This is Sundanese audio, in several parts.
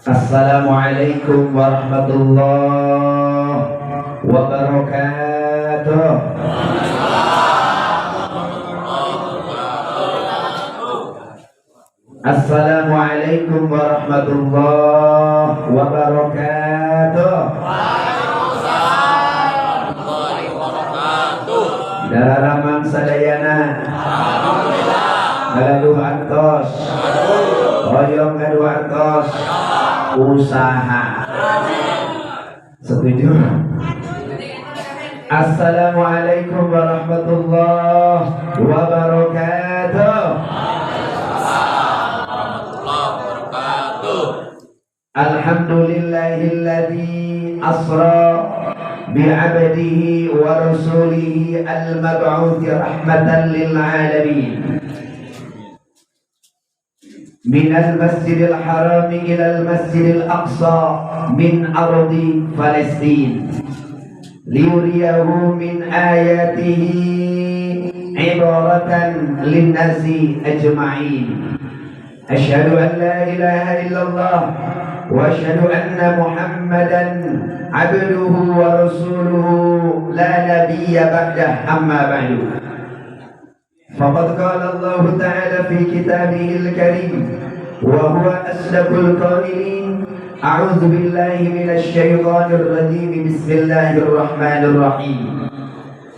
Assalamualaikum warahmatullahi wabarakatuh. Assalamualaikum warahmatullahi wabarakatuh. Waalaikumsalam warahmatullahi wabarakatuh. Dararamang sadayana. Alhamdulillah. Gaduh artos. Hoyong gaduh artos. Usaha. Setuju? Assalamualaikum warahmatullahi wabarakatuh. Alhamdulillahilladzi asra bi'abdihi wa rasulihi al-mab'uthi rahmatan lil alamin minal masjidil haram ilal masjidil aqsa min ardi Palestin liyuriyahu min ayatihi ibaratan linnasi ajma'in. Asyhadu an la ilaha illallah wa asyhadu anna Muhammadan abduhu wa rasuluhu la nabiyya ba'dah, amma ba'du. Faqad qala Allah ta'ala fi kitabihil karim wa huwa asdaqul qailin. A'udzu billahi minasy syaithanir rajim. Bismillahirrahmanirrahim.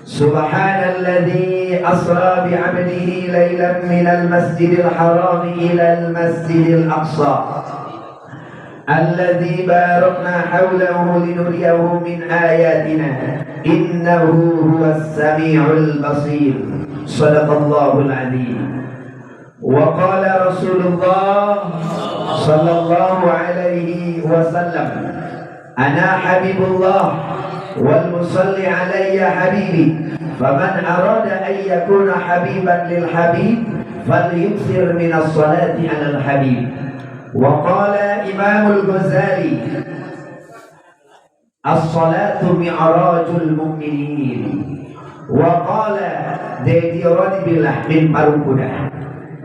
Subhanalladzi asra bi'abdihi lailan minal masjidil haram ilal masjidil aqsa alladzi barakna hawlahu linuriyahu min ayatina innahu huwas samiul basir. Sadaqallahul azim. Wa qala Rasulullah sallallahu alaihi wasallam, ana habibullah wal musalli alayya habibi, faman arada an yakuna habiban lil habib falyukthir min as-salati ala al habib. Wa qala Imam al-Ghazali, as-salatu mi'rajul mu'minin. Wa qala Dedi Radibillah min Parungkuda,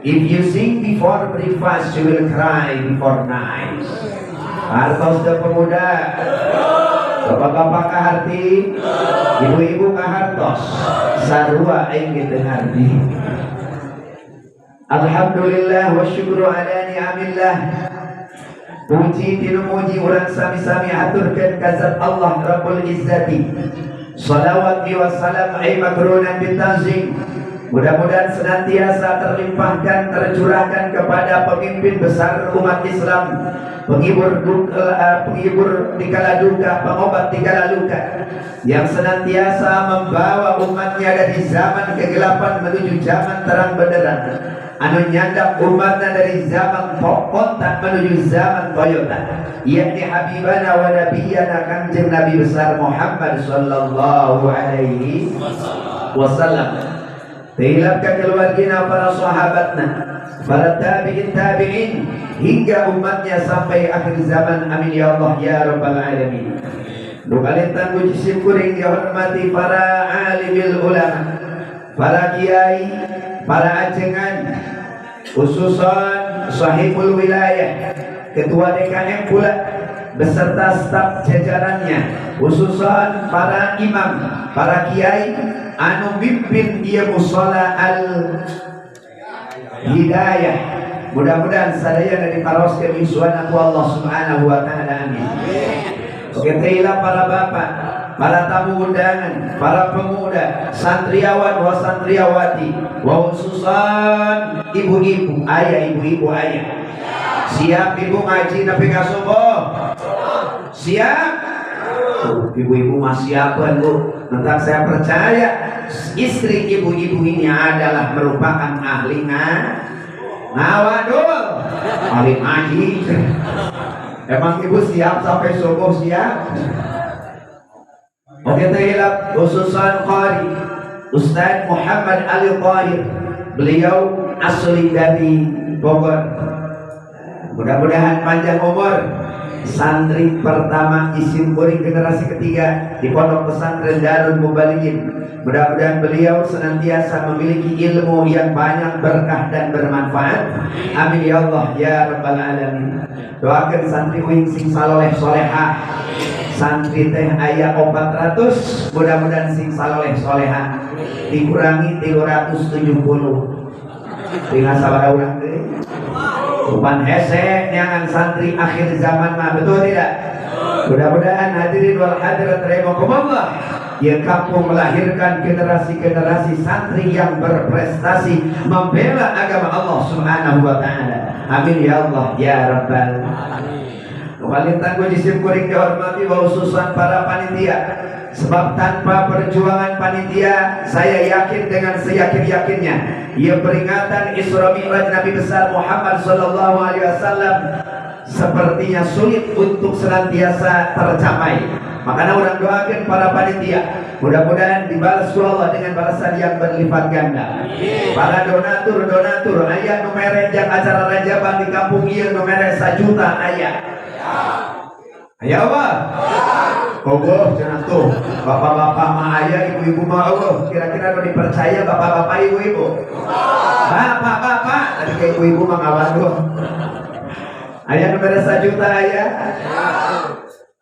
if you sing before breakfast, you will cry before night. Hartos da pemuda, bapak-bapak kaharti, ibu-ibu kahartos, sarua aing teu ngarti. Alhamdulillah wa syukru ala ni'amillah. Puji tilu muji urang sami-sami haturkeun ka zat Allah Rabbul Izzati. Salawat wa salam ay makrunan bitazim. Mudah-mudahan senantiasa terlimpahkan, tercurahkan kepada pemimpin besar umat Islam, penghibur duka, penghibur di kala duka, pengobat di kala luka, yang senantiasa membawa umatnya dari zaman kegelapan menuju zaman terang benderang, anu nyandak umatnya dari zaman kontak menuju zaman Toyota, yakni habibana wa nabiyana Kangjeng Nabi besar Muhammad sallallahu alaihi wasallam. Tilapka keluargina, para sahabatna, para tabi'in tabi'in, hingga umatnya sampai akhir zaman. Amin ya Allah ya rabbal alamin. Lukalintan puji syukuring dihormati para alimil ulama, para kiai, para ajengan, khususan sahibul wilayah, ketua DKM pula beserta staf jajarannya, khususan para imam, para kiai anu mimpin ieu musala al hidayah. Mudah-mudahan sadaya dari paroskeun yuswana ku Allah Subhanahu wa taala. Amin. Oke, terilah para bapak, para tamu undangan, para pemuda, santriawan wa santriawati, wa khususan ibu-ibu, ayah, ibu-ibu ayah. Siap ibu ngaji nepi ka subuh? Siap? Ibu-ibu masih siapan bu. Tentang saya percaya istri ibu-ibu ini adalah merupakan ahli ngawadul, ahli ngaji. Emang ibu siap sampai subuh siap? Oke, terhilap khususan qari Ustaz Muhammad Ali Tahir, beliau asli dari Bogor. Mudah-mudahan panjang umur, Santri pertama isim kuring generasi ketiga di Pondok Pesantren Darul Mubalighin. Mudah-mudahan beliau senantiasa memiliki ilmu yang banyak, berkah dan bermanfaat. Amin ya Allah ya Rabbal Alamin. Doakan santri uing sing saloleh soleha. Santri teh aya 400, mudah-mudahan sing saloleh soleha. Dikurangi 370. Tinggal sabaraha urang deui. Upan hese nyangan santri akhir zaman mah, betul tidak? Mudah-mudahan hadirin wal hadirat rahimakumullah, ya kampung melahirkan generasi-generasi santri yang berprestasi membela agama Allah Subhanahu wa taala. Amin ya Allah ya Rabbal alamin. Kembali tangguh jisim kuring dihormati wa khususan para panitia. Sebab tanpa perjuangan panitia, saya yakin dengan seyakin-yakinnya, ya peringatan Isra Mi'raj Nabi besar Muhammad sallallahu alaihi wasallam sepertinya sulit untuk senantiasa tercapai. Makanya orang doakan para panitia, mudah-mudahan dibalas Allah dengan balasan yang berlipat ganda. Para donatur-donatur, aya nu mere jang acara rajaban di kampung ieu nu mere 1 juta aya. Aya apa? Ogoh cenah tuh. Bapak-bapak mah aya, ibu-ibu mah ogoh. Kira-kira nu dipercaya bapak-bapak ibu-ibu? Bapak-bapak, tadi ke ibu-ibu mah ngawaduh. Aya nu mere 1 juta aya?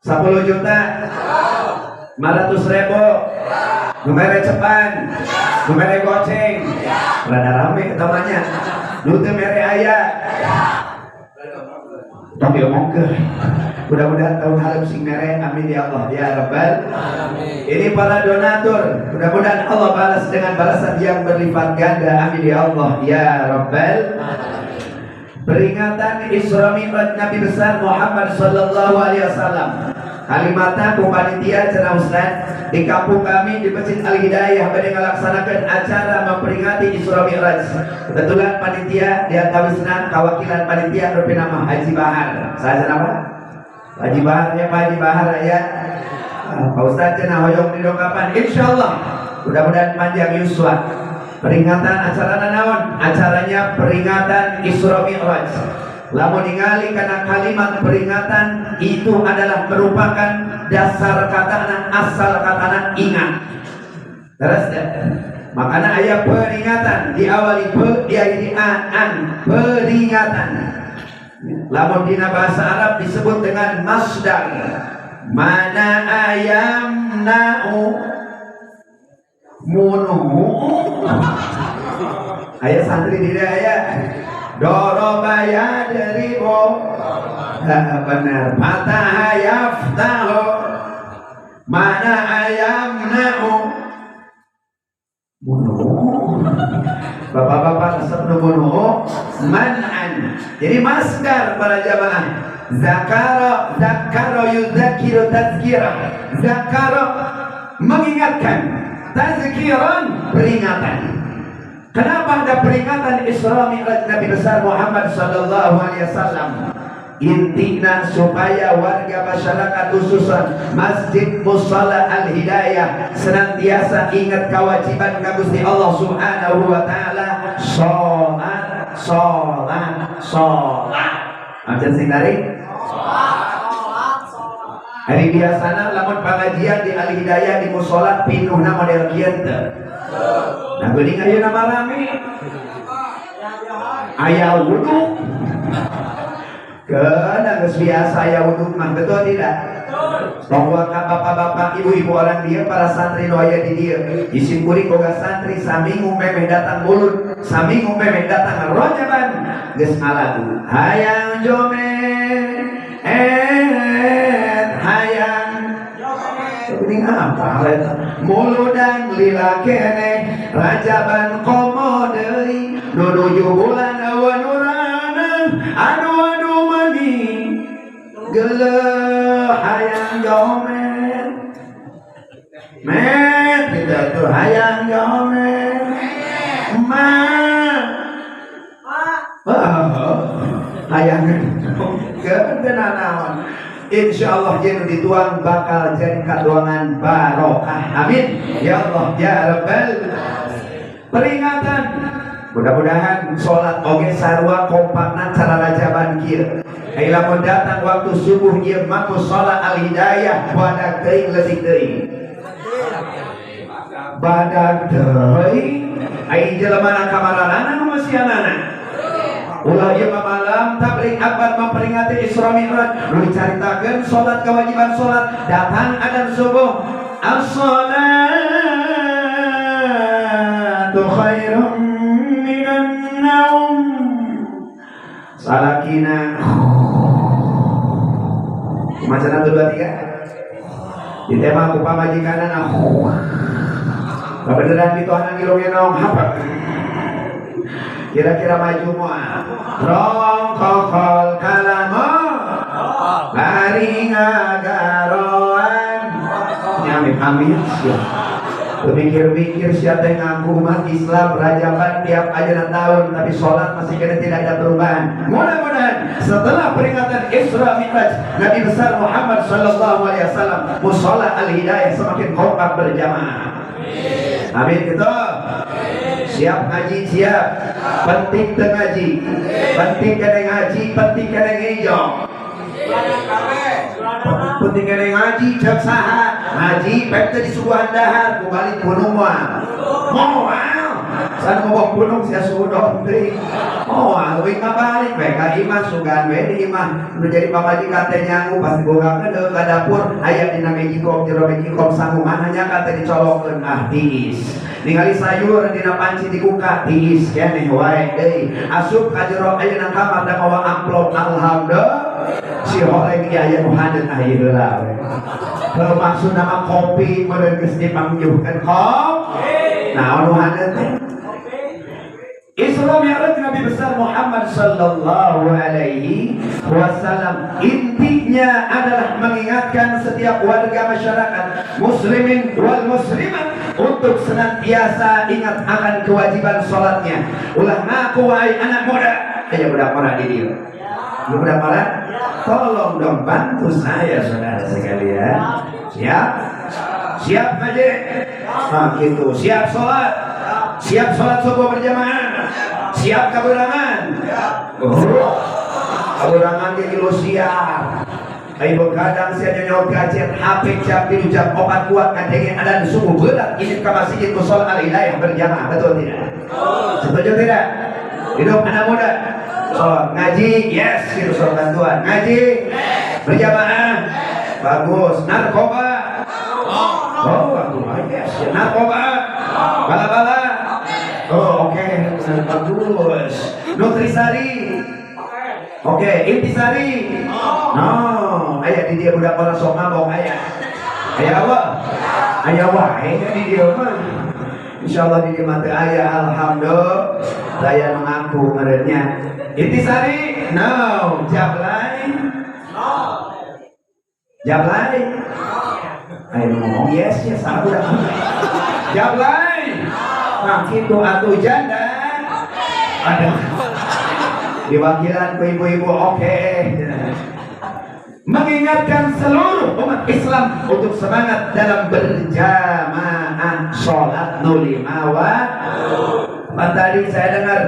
10 juta, 500 ribu, nu mere cepan, nu mere goceng, rada rame utamanya, nu teu mere aya, tapi omongkeun. Mudah-mudahan tahun hareup sing mere, amin ya Allah ya Rabbal alamin. Ini para donatur, mudah-mudahan Allah balas dengan balasan yang berlipat ganda, amin ya Allah ya Rabbal alamin. Peringatan Isra Mi'raj Nabi besar Muhammad sallallahu alaihi wasallam. Kalimatna ku panitia cenah Ustaz, di kampung kami di Masjid Al Hidayah bade ngalaksanakeun acara memperingati Isra Mi'raj. Kebetulan panitia di antawisna kawakilan panitia rupina nama Haji Bahar. Saha cenah Pak? Haji Bahar ya Pak Haji Bahar ya. Pak Ustaz cenah hoyong didongkapan, insyaallah mudah-mudahan panjang yuswa. Peringatan acara naon? Acaranya peringatan Isra Mi'raj. Lamun ningali karena kalimat peringatan itu adalah merupakan dasar katana, asal katana ingat. Terus ya. Makanya ayat peringatan diawali pe diakhiri a an, peringatan. Lamun dina bahasa Arab disebut dengan masdar. Mana ayam na'u munuhu. Ayah santri di aya doroba yadribu, benar, fataha yaftahu, mana ayam na'u munuhu. Bapak-bapak resep nu munuhu man'an. Jadi masdar para jamaah. Zakara, zakara yuzakiru tazkirah. Zakara mengingatkan, tazkiran peringatan. Kenapa ada peringatan Isra Mi'raj Nabi besar Muhammad sallallahu alaihi wasallam? Intina supaya warga masyarakat khususan Masjid Musala Al Hidayah senantiasa ingat kewajiban ka Gusti Allah Subhanahu wa taala, salat, salat, salat. Acan sing tarik? Hari biasana lamun pengajian di Al Hidayah di musola pinuhna model kieu teu. Nah geuning ayeuna mah rame. Aya wudu. Keuna geus biasa aya wudu mah, betul tidak? Tong waka bapak-bapak, ibu-ibu orang dieu, para santri nu aya di dieu. Isim kuring boga santri saminggu memeh datang mulut, saminggu memeh datang rojaban, geus ngalagu. Hayang jomet, hayang jomet. Apa eta? Muludan lila keneh, rajaban komo deui, nuju bulan awan urana, anu anu mani geuleuh hayang jomet. Met gitu tuh hayang jomet. Ma. Hayang kebenaran naon. Insyaallah jeung dituang bakal jadi katuangan barokah. Amin. Ya Allah ya Rabbal. Peringatan Mudah-mudahan sholat oge sarua kompakna cara rajaban kieu. Ai lamun datang waktu subuh ieu mah musala Al Hidayah badag teuing leutik teuing. Badag teuing ai jelema na kamaranana nu masianana. Ulah ieu mah malam tabligh akbar memperingati Isra Mi'raj nu dicaritakeun salat kewajiban salat datang adzan subuh as-salatu khairum minan naum salakina macam 1 2 3 di tema ku pamajikanana beneran dituanan ilungnya naung apa kira-kira maju moal rong kokol kalamo bari ngagaroan nyamit amit sia berpikir-pikir siapa yang ngaku umat Islam rajaban tiap ajaran tahun tapi sholat masih kena tidak ada perubahan. Mudah-mudahan setelah peringatan Isra Mi'raj Nabi besar Muhammad Sallallahu Alaihi Wasallam mushola Al Hidayah semakin kompak berjamaah. Amin gitu. Siap ngaji siap. Penting teu ngaji. Penting kena ngaji, penting kena ngejong. Penting kena ngaji cek saha. Ngaji pek teu disuguhan dahar ku balik gunung moal. Moal. Sana ngomong gunung sia sudon deui. Moal we mah balik we ka imah sugan we di imah. Nu jadi pamajikan teh nyangu pasti bogakeun deui ka dapur aya dina mejikom jero mejikom sangu mananya ka teh dicolokeun ah tiis. Ningali sayur dina panci dibuka tiis keneh wae deui. Asup ka jero ayeuna kamar da mawa amplop alhamdulillah. Si horeng ieu aya nu hadeut ah ieu heula we. Kalau maksud nama kopi meureun geus dipanggihkeun kopi. Nah nu hadeut teh Isra Mi'raj Nabi besar Muhammad Sallallahu Alaihi Wasallam intinya adalah mengingatkan setiap warga masyarakat muslimin wal muslimat untuk senantiasa ingat akan kewajiban sholatnya. Ulah ngaku wahai anak muda, ayo budak marah di dia. Budak marah, tolong dong bantu saya saudara sekalian. Siap? Siap aja? Nah gitu, siap sholat. Siap sholat subuh berjamaah. Siap kaburangan. Oh, kaburangan jadi lo siap. Ayo begadang sia nyonyok gadget HP jam 3 jam 4 kuat kadenge adzan subuh berat ini ke masjid mushola Al Hidayah berjamaah, betul tidak? Setuju tidak? Hidup anak muda. So, ngaji, yes, gitu soal bantuan. Ngaji, berjamaah, bagus. Narkoba, oh, aku yes. Narkoba, bala-bala. Oh, oke, okay. Bagus. Nutrisari, oke. Okay. Intisari, no. Ayah di dia budak orang sok mabok ayah. Ayah apa? Ayah wae di dia mah. Insyaallah di dia mah teu aya alhamdulillah. Saya mengaku merenya. Intisari, no. Jablay, no. Jablay, ayo ngomong yes yes aku udah. Jablay. Nah gitu atuh janda. Ada diwakilan ku ibu-ibu oke. Mengingatkan seluruh umat Islam untuk semangat dalam berjamaah sholat nu lima waktu. Tadi saya dengar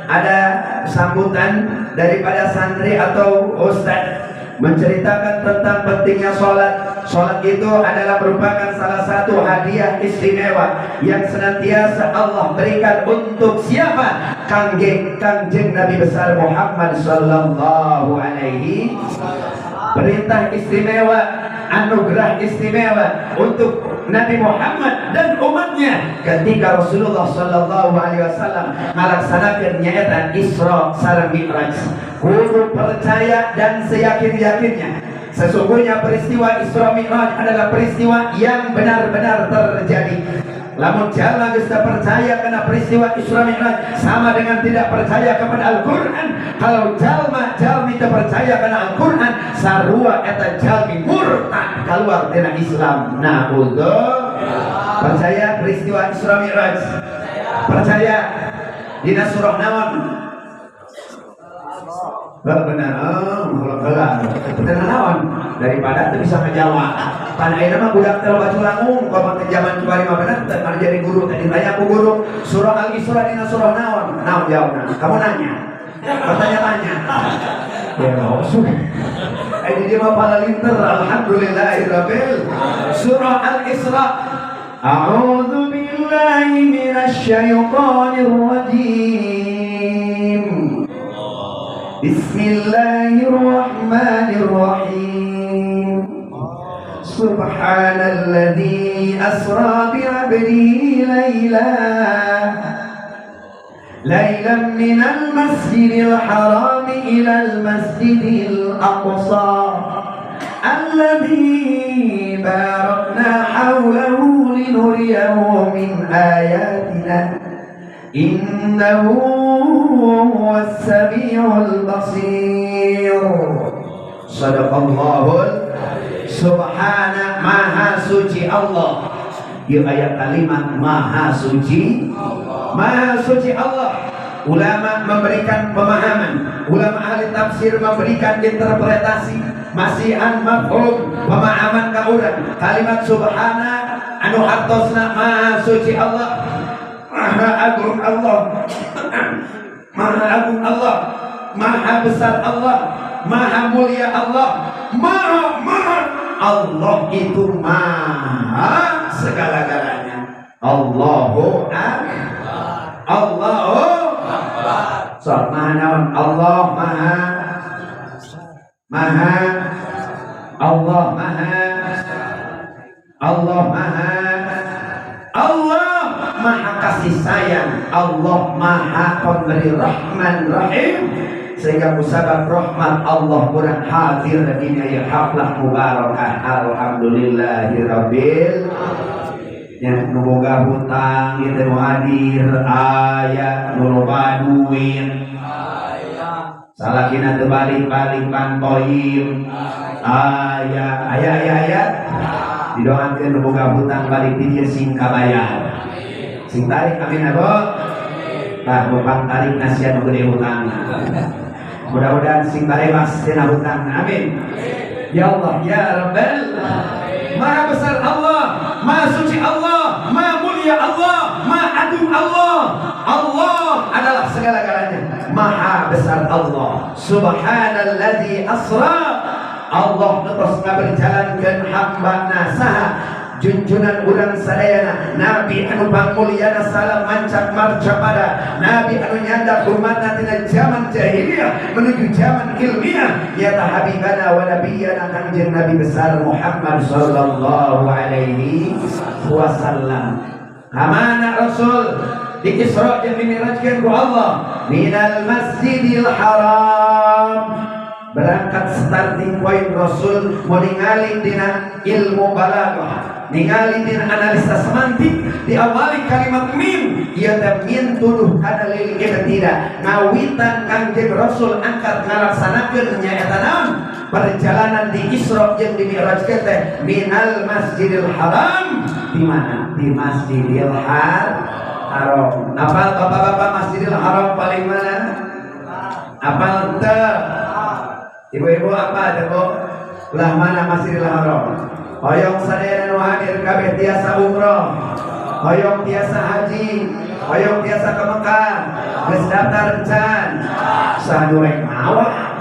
ada sambutan daripada santri atau ustadz menceritakan tentang pentingnya sholat. Sholat itu adalah merupakan salah satu hadiah istimewa yang senantiasa Allah berikan untuk siapa? Kangjeng Nabi besar Muhammad Sallallahu Alaihi. Perintah istimewa, anugerah istimewa untuk Nabi Muhammad dan umatnya ketika Rasulullah Sallallahu Alaihi Wasallam melaksanakan nyaeta Isra sareng Mi'raj. Kudu percaya dan seyakin-yakinnya sesungguhnya peristiwa Isra Mi'raj adalah peristiwa yang benar-benar terjadi. Lamun jalan geus percaya karena peristiwa Isra Mi'raj sama dengan tidak percaya kepada Al-Qur'an. Kalau jalma jalmi teu percaya karena Al-Qur'an, sarua eta jalmi murtad keluar tina Islam. Naudzubillah. Percaya peristiwa Isra Mi'raj? Percaya dina surah naon? Benar, oh, benar naon? Daripada teu bisa ngejawab. Pan ayeuna mah budak teh loba curangung, komo teh zaman kiwari mah bener teh kana jadi guru teh ditanya ku guru, surah Al-Isra dina surah naon? Naon jawabna? Kamu nanya. Bertanya-tanya. Ya maksud. Di dia mah palalinter, alhamdulillahirabbil. Surah Al-Isra. A'udzu billahi minasyaitonir rajim. Bismillahirrahmanirrahim. Subhanalladzi asra bi'abdihi lailan minal masjidil haram ilal masjidil aqsa alladzi barakna hawlahu linuriyahu min ayatina innahu huwas samiul basir. Sadaqallahul. Subhana, maha suci Allah. Ieu aya kalimat maha suci Allah. Maha suci Allah. Ulama memberikan pemahaman, ulama ahli tafsir memberikan interpretasi, masihan mafhum, pemahaman ka urang. Kalimat subhana anu hartosna maha suci Allah, maha agung Allah, maha agung Allah, maha besar Allah, maha mulia Allah, maha maha Allah itu maha segala-galanya. Allahu akbar. Allahu akbar. So, maha naon? Allah maha maha Allah maha Allah maha Allah maha kasih sayang, Allah maha pemberi rahman rahim. Sehingga musabab rahmat Allah kurang hadir di dunia haflah mubarakah. Alhamdulillahirabbil alamin. Nu boga hutang ieu teh nu hadir aya, nu loba duit aya, salakina teu balik-balik pantoim aya, aya aya aya. Didoakeun nu boga hutang balik di dieu sing kabayar. Sing tarik amin abo. Tah nu tarik nasian nu gede hutangna. Mudah-mudahan sing barebas tina hutangna. Amin. Ya Allah ya Rabbal. Maha besar Allah, Maha suci Allah, Maha mulia Allah, Maha agung Allah. Allah adalah segala-galanya. Maha besar Allah. Subhanalladzi asra. Allah terus ngaberjalankeun hamba saha junjunan urang sadayana Nabi anu pangmulyana salam mancak marcapada Nabi anu nyandak hormatna tina zaman jahiliyah menuju zaman ilmiah ya habibana wa nabiyana kanjeng Nabi besar Muhammad sallallahu alaihi wasallam. Kamana Rasul di Isra jeung dimi'rajkeun ku Allah minal Masjidil Haram. Berangkat starting point Rasul mau ningali dina ilmu balaghah, ningali dina analisa semantik, diawali kalimat min, ieu teh min tuduh kana lil ibtida, ngawitan Kangjeng Rasul angkat ngalaksanakeun nyaeta naon? Perjalanan di Isra jeung di Mi'raj teh minal Masjidil Haram, di mana? Di Masjidil Haram. Apal bapak-bapak Masjidil Haram paling mana? Apal teu? Ibu-ibu apa ada bu? Belah mana Masjidil Haram? Hoyong sadayana nu hadir kabeh tiasa umroh, hoyong tiasa haji, hoyong tiasa ke Mekah, geus daftar can, saha nu rek mawa?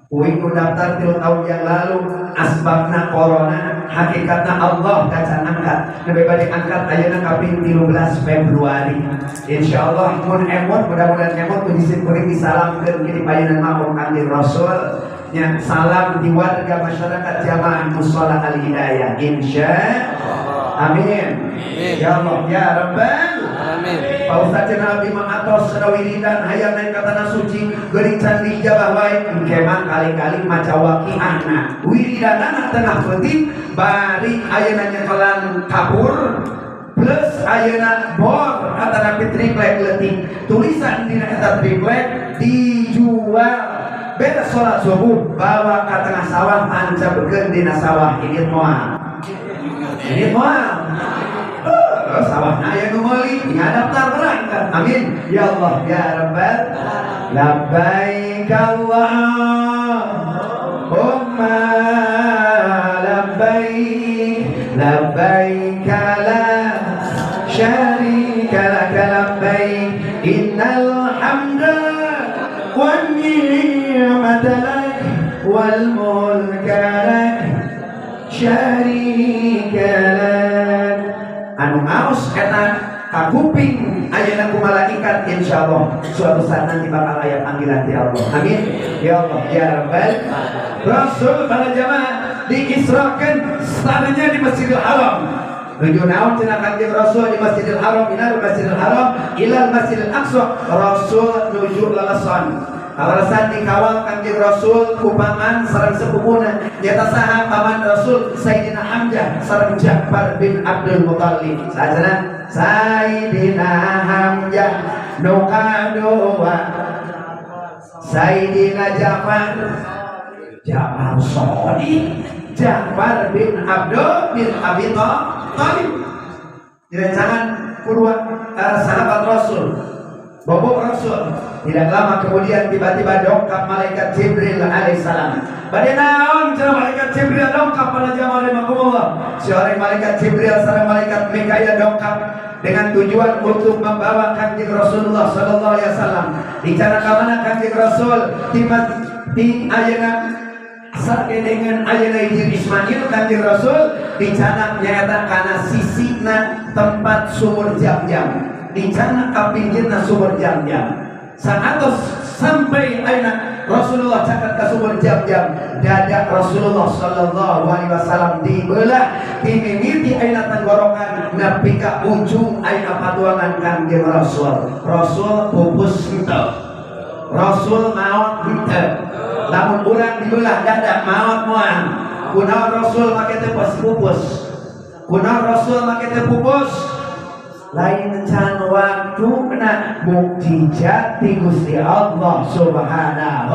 Uing nu daftar 3 tahun yang lalu, asbabna corona, hakikatna Allah kacan angkat. Lebih balik angkat ayeuna kaping 13 Februari. Insyaallah mun emot, mudah-mudahan emot puji kuring disalamkeun di payunan makom Kanjeng Rasul. Nya salam di warga masyarakat jamaah musholla Al Hidayah. Insyaallah. Amin. Ya Allah ya Rabbal alamin. Pak Ustaz cenah abdi mah atos wiridan hayang naik ka tanah suci geuring can diijabah wae engke mah kali-kali maca waqiahna. Wiridanana tengah peuting bari ayeuna nyekelan kapur plus ayeuna bor atanapi triplek leutik. Tulisan dina eta triplek dijual. Beres sholat subuh bawa ke tengah sawah tancapkeun dina sawah ini moal. Ini moal. Sawahna aya nu meuli nya daftar berangkat. Amin. Ya Allah ya Rabbal. Labbaik Allahumma Labbaik labbaik la syarika laka labbaik innal hamda wan ni'mata lak wal mulka lak syarika lak. Anu ngaos eta kakuping ayeuna ku malaikat, insyaallah suatu saat nanti bakal aya panggilan ti Allah. Amin ya Allah ya Rabbal. Rasul para jamaah diisrakeun sananya di Masjidil Haram. Nuju naon cenah Kanjeng Rasul di Masjidil Haram, minal Masjidil Haram ilal Masjidil Aqsa. Rasul nuju lalasan. Alasan dikawal Kanjeng Rasul ku paman sareng sepupuna. Nyata saha paman Rasul? Sayyidina Hamzah sareng Ja'far bin Abdul Muthalib. Saha Sayyidina Hamzah nu kadua, Sayyidina Ja'far, Ja'far Shadiq, Ja'far bin Abdul bin Abi Thalib. Direncangan kedua sahabat Rasul, bobok Rasul. Tidak lama kemudian tiba-tiba dongkap malaikat Jibril alaihissalam. Bade naon cenah malaikat Jibril dongkap pada jamaah rahimakumullah? Seorang malaikat Jibril sareng malaikat Mikail dongkap dengan tujuan untuk membawa Kanjeng Rasulullah sallallahu alaihi wasallam. Dicara ka mana Kanjeng Rasul? Ti ayeuna sakedengan ayeuna Hijir Ismail Kanjeng Rasul dicanak nyaeta kana sisina tempat sumur Jam-Jam. Dicanak ka pinggirna sumur Jam-Jam. Saatos sampai ayeuna Rasulullah caket ka sumur Jam-Jam, dada Rasulullah sallallahu alaihi wasallam dibelah timimiti ayeuna tenggorokan nepi ka ujung ayeuna patuangan Kanjeng Rasul. Rasul pupus henteu, Rasul maot henteu. Lamun urang dibelah dada maot moal? Kunaon Rasul make teu pupus? Kunaon Rasul make teu pupus? Lain can waktuna, mukjizat ti Gusti Allah Subhanahu,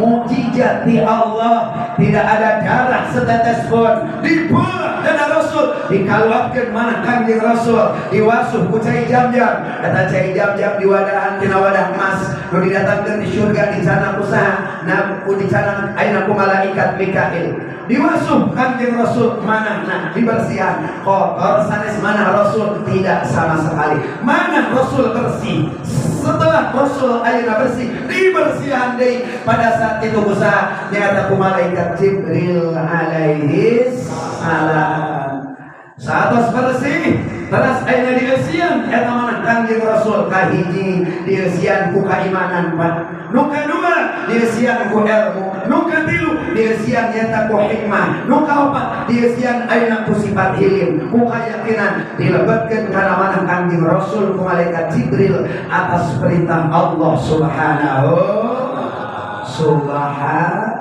mukjizat ti Allah, tidak ada darah setetes pun. Dibelah dada Rasul, dikaluatkeun mana Kanjeng Rasul, diwasuh ku cai Jam-Jam. Eta cai Jam-Jam diwadahan tina wadah emas nu didatangkeun di surga, dicana ku saha? Na ku dicana ayeuna ku malaikat Mikail. Diwasuh Kanjeng Rasul manahna, dibersihan kotor sanes manah Rasul, tidak sama sekali manah Rasul bersih. Setelah Rasul ayeuna bersih, dibersihan deui pada saat itu ku saha? Nyata ku malaikat Jibril alaihi salam. Saatos bersih teras ayeuna dieusian eta manah Kanjeng Rasul. Kahiji dieusian ku kaimanan, Pak. Nu kadua dieusian ku ilmu, nu katilu dieusian nyata ku hikmah, nu kaopat dieusian ayeuna ku sifat hilim, ku kayakinan. Dilebetkeun kana manah Kanjeng Rasul ku malaikat Jibril atas perintah Allah Subhanahu Subhanahu.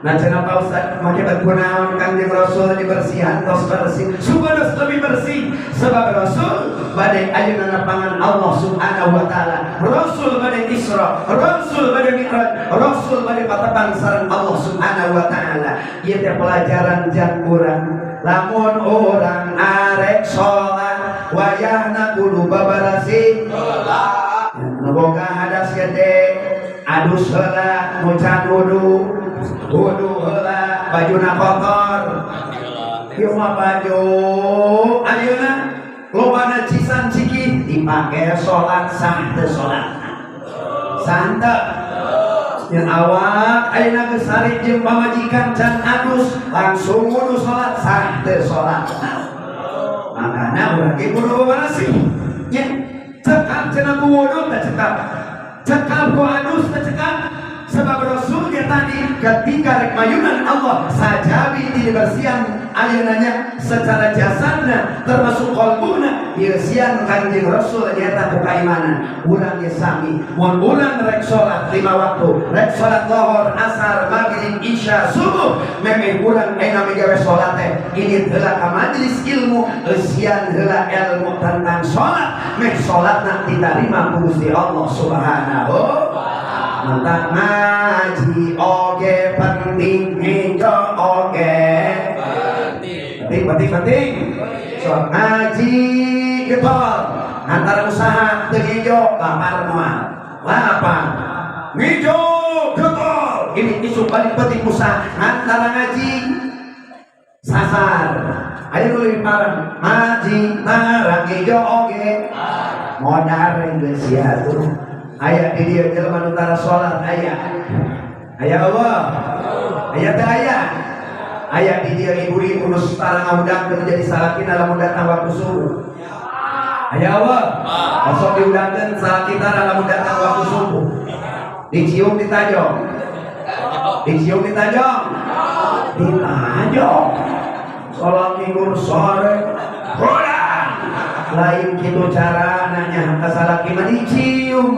Nah, cenah Pak Ustaz, make kunaon Kanjeng Rasul dibersihan tos bersih supados lebih bersih? Sebab Rasul bade ayeuna nepangan Allah Subhanahu wa taala. Rasul bade Isra, Rasul bade Mi'raj, Rasul bade patepang sareng Allah Subhanahu wa taala. Ieu teh pelajaran jang urang. Lamun urang arek salat, wayahna kudu babarasih. Nu boga hadas gede adus heula, nu can wudu wudu heula, bajuna kotor. Ieu mah baju ayeuna lobana cisan ciki dipake salat, sah teu salat? Sah teu? Yang awak ayeuna geus sarik jeung pamajikan, can adus langsung wudu salat, sah teu salat? Makana urang ge kudu babarasih nya. Cekap cenah ku wudu teh cekap, cekap ku adus teh cekap. Sebab Rasulnya tadi ketika rek mayunan Allah sajabi dibersihan ayeunanya secara jasadna termasuk kolbuna, dibersihan Kanjeng Rasul nyata ku kaimanan. Urang ge sami, mun urang rek salat lima waktu, rek salat lohor, asar, maghrib, isya, subuh, memeh urang ayeuna migawe salat teh ini heula ka majelis ilmu, eusian heula ilmu tentang salat, meh salatna diterima ku Gusti Allah Subhanahu. Tentang ngaji oge penting, ngejo oge penting. Penting, penting, penting. So ngaji getol antara usaha teu ngejo, lapar moal? Lapar. Ngejo getol. Ini isuk balik penting usaha antara ngaji sasar. Ayo dulu parang ngaji marang ijo oge modar geus sia tuh. Aya di dieu jelema nu tara salat aya. Aya Allah. Aya teh aya. Aya di dieu ibu-ibu nu tara ngahudangkeun jadi salakina lamun datang waktu subuh. Aya Allah. Osok diudangkeun salaki tara lamun datang waktu subuh. Dicium ditajong. Dicium ditajong. Ditajong. Salat minggu sore. Hudang. Lain kitu cara nanya ka salaki mah dicium.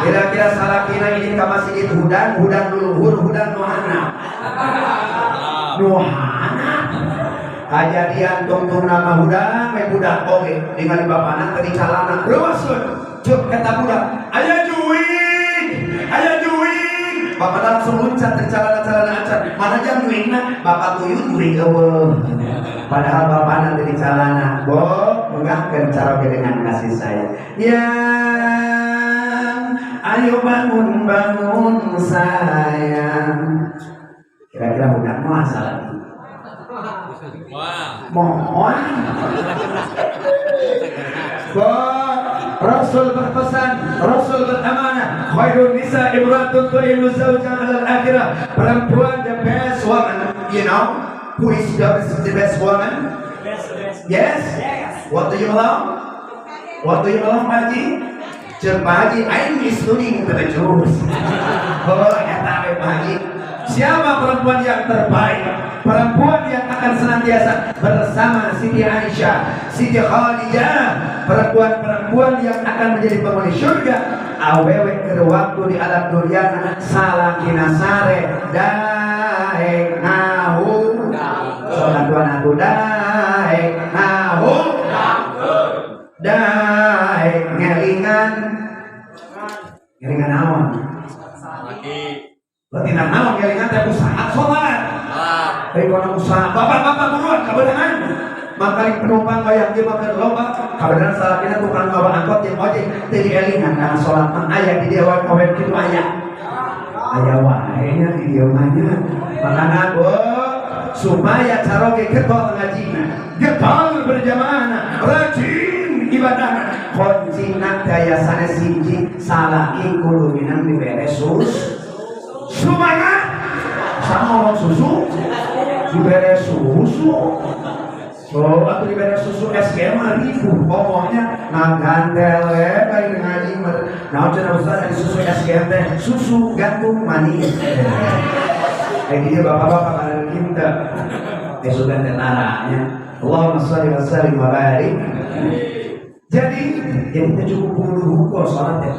Kira-kira salakina ini ka masjid hudang, hudang duluhur, hudang nu handap. Nu handap. Kajadian tungtung nama hudang, we budak oge ningali bapana teu dicalana. Reuesun. Ceuk eta budak, aya juwig, aya juwig. Bapak langsung loncat di calana-calana acan. Mana jam juwigna? Bapak tuyul juwig eueuh. Padahal bapana teu dicalana. Bo, megahkeun cara dengan kasih sayang. Ya, ayo bangun bangun sayang. Kira-kira budak mah salah. Mohon. Rasul berpesan, Rasul beramanah, khairun nisa imratun tu'inu zawja 'alal akhirah. Perempuan the best woman, you know? Who is the best woman? Yes? What do you allow? What do you allow, Pak Haji? Ceuk Pak Haji, aing studying to the Jews. Oh, eta we Pak Haji. Siapa perempuan yang terbaik? Perempuan yang akan senantiasa bersama Siti Aisyah, Siti Khadijah, perempuan-perempuan yang akan menjadi penghuni surga. Awewe keur waktu di alam dunia salakina sare daek ngahu. Salat dua atuh daek ngahu. Daek ngelingan. Ngelingan naon? Berarti naon ngelingan teh usaha salat. Tapi kalau usaha bapak-bapak buruan kabeneran. Makali penumpang bayang dia makan loba kabeneran salakina tukang bawa angkot jeung ojek teu dielingan kana salat mah aya di dieu awewe kitu aya. Aya wae nya di dieu mah nya. Makana supaya caroge getol ngajina, getol berjamaahna, rajin ibadahna. Kuncina daya sanes hiji salaki kudu minang dibere susu. Semangat sama ngomong susu dibere susu. Oh, atau dibere susu SG mah ribu ngomongnya ngagandel we bari ngaji mah. Naon cenah ustaz ari susu SGM teh susu gantung manis. Dia bapak-bapak pada kita. Sudah tentaranya. Allahumma sholli wa sallim wa barik. Jadi teu cukup kudu hungkul salat teh.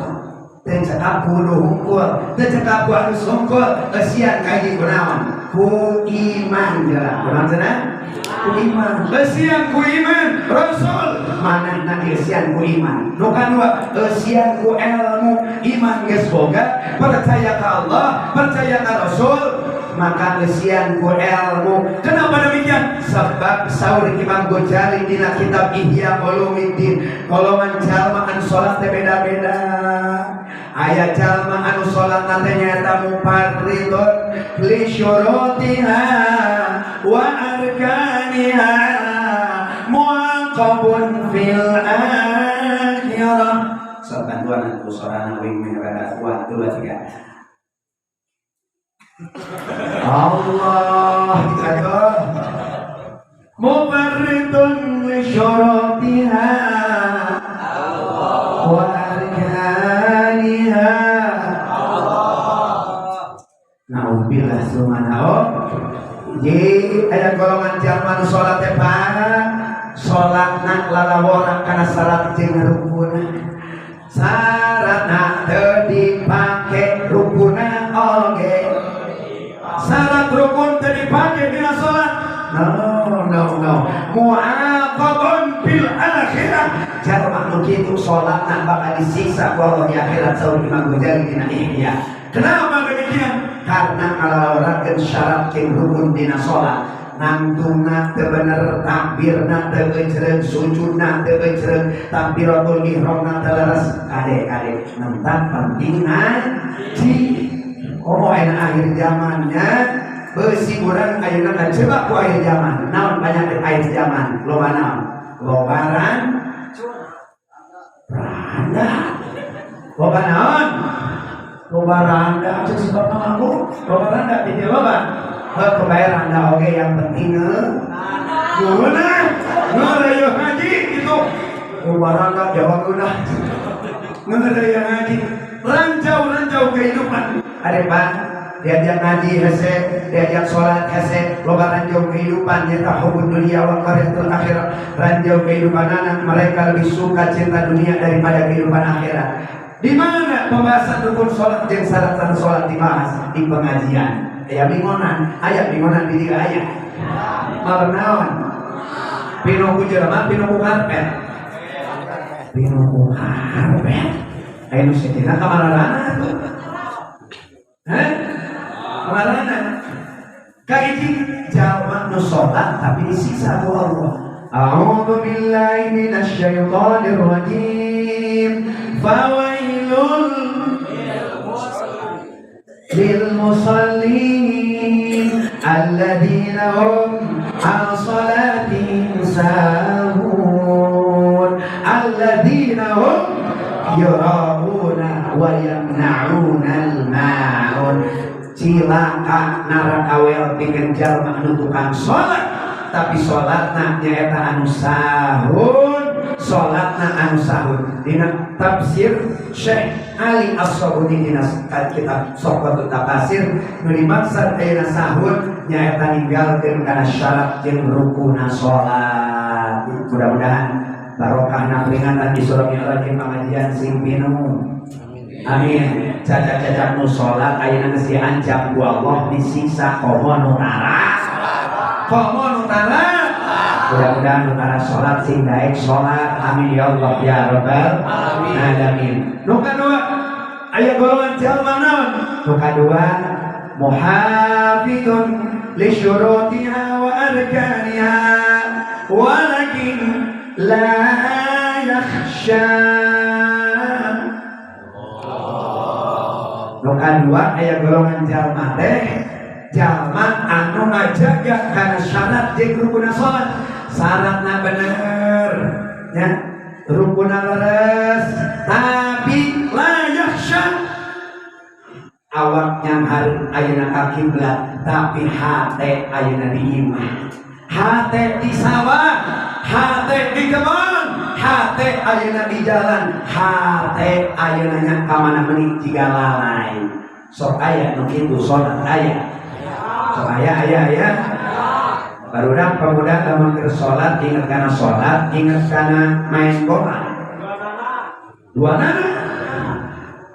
Teu cekap kudu hungkul, teu cekap ku alus hungkul, eusian kaji kunaon? Ku iman jelas. Kunaon cenah? Ku iman. Eusian ku iman, Rasul manehna eusian ku iman. Nu kadua eusian ku ilmu, iman geus boga, percaya ka Allah, percaya ka Rasul, maka eusian ku ilmu. Kenapa demikian? Sebab saur Imam Ghazali dina kitab Ihya Ulumuddin, golongan jalma anu salat teh beda-beda. Aya jalma anu salat teh nyaeta mufarridun li syurutiha wa arkaniha muaqabun fil akhirah. Sok bantuan atuh sorana wing meh rada kuat 2 3. Allah kata mufarridun li syurutiha wa arkaniha. Naudzubillah sumana. Ji aya golongan jalma nu salat teh Pak, salatna lalawora kana syarat jeung rukuna. Syaratna teu dipake rukuna oge. Syarat rukun teu dipake dina salat. No no no. Muaqabun bil akhirah. Jalma nu kitu salatna bakal disiksa ku Allah di akhirat saur Imam Ghazali dina Ihya. Kenapa demikian? Karena ngalalaworakeun syarat jeung rukun dina salat. Nangtungna teu bener, takbirna teu geucreug, sujudna teu geucreug, takbiratul ihramna teu leres, kade-kade mentak penting ngaji. Komo ayeuna akhir zamannya beusi urang ayeuna kajebak ku akhir zaman. Naon penyakit akhir zaman? Loba naon? Loba randa. Loba naon? Loba randa. Cek si bapak ngaku loba randa di dieu loba. Heuh kebayar randa oge yang penting geunah. Geunah ngaji itu. Loba randa jawab geunah. Geunah ngaji. Ranjau-ranjau kehidupan. Ada Pak, diajak ngaji hese, diajak sholat hese, loba ranjau kehidupan nyata hubud dunia wa qaryatul akhirat. Ranjau kehidupan anak mereka lebih suka cinta dunia daripada kehidupan akhirat. Di mana pembahasan rukun sholat jeung syarat-syarat sholat dibahas di pengajian. Aya bingonan, aya bingonan di dieu aya. Malam naon? Pinuh ku jelema, pinuh ku karpet. Pinuh ku karpet. Aya nu sejenna ka mararana tuh. Hah? Kamarana? Kahiji jalma nu salat tapi disiksa ku Allah. A'udzu billahi minasyaitonir rajim. Fawailul lil musallin alladzina hum an salatihim sahun alladzina hum yura'una wa yamna'una al-ma'un. Cilaka neraka wel pikeun jalma anu tukang salat tapi salatna nyaeta anu sahun, salatna anu sahun. Dina tafsir Syekh Ali As-Sabuni dina kitab Sofwatut Tafasir nu dimaksud ayeuna sahun nyaeta ninggalkeun kana syarat jeung rukuna salat. Mudah-mudahan barokahna peringatan di surah Mi'raj pengajian sing pinuh. Amin. Cacak-cacak nu salat ayeuna geus diancam ku Allah disiksa komo nu tara. Komo nu tara. Mudah-mudahan nu tara salat sing daek salat. Amin ya Allah ya rabbal alamin. Nu kadua aya golongan jalma naon? Nu kadua muhafidun li syurutiha wa arkaniha walakin la yakhsha. Nu kadua aya golongan jalma teh jalma anu ngajaga kana syarat jeung rukuna salat. Syaratna bener nya, rukuna leres, tapi la yakhsha. Awak nyanghareup ayeuna ka kiblat tapi hate ayeuna di imah, hate di sawah, hate di kebon, hate ayeuna di jalan, hate ayeuna nya ka mana meuni jiga lalai. Sok aya nu kitu salat aya. Sok aya aya aya. Barudak pemuda lamun keur salat inget kana salat, inget kana main bola. Dua nana.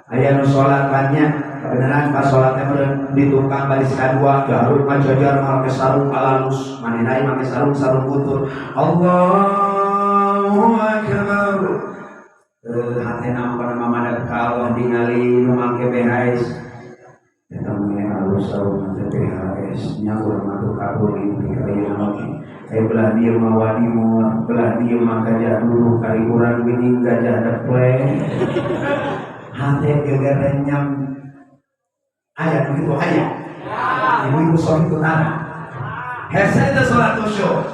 Aya nu salat banyak, kebenaran pas salatnya meureun di tukang baris kadua, garuk majajar make sarung alalus, manehna make sarung sarung kutur. Allahu akbar. Hatena mah mamadeg ka Allah ningali nu make BHS. Eta mah alus sarung teh BHS nya urang mah tuh kabur di ayeuna mah. Aya belah dieu mah wadimor, belah dieu mah gajah dulu kali urang geuning gajah depleng. Hate gegerenyam. Aya begitu aya. Ibu-ibu sok itu tara. Hese teh salat khusyuk.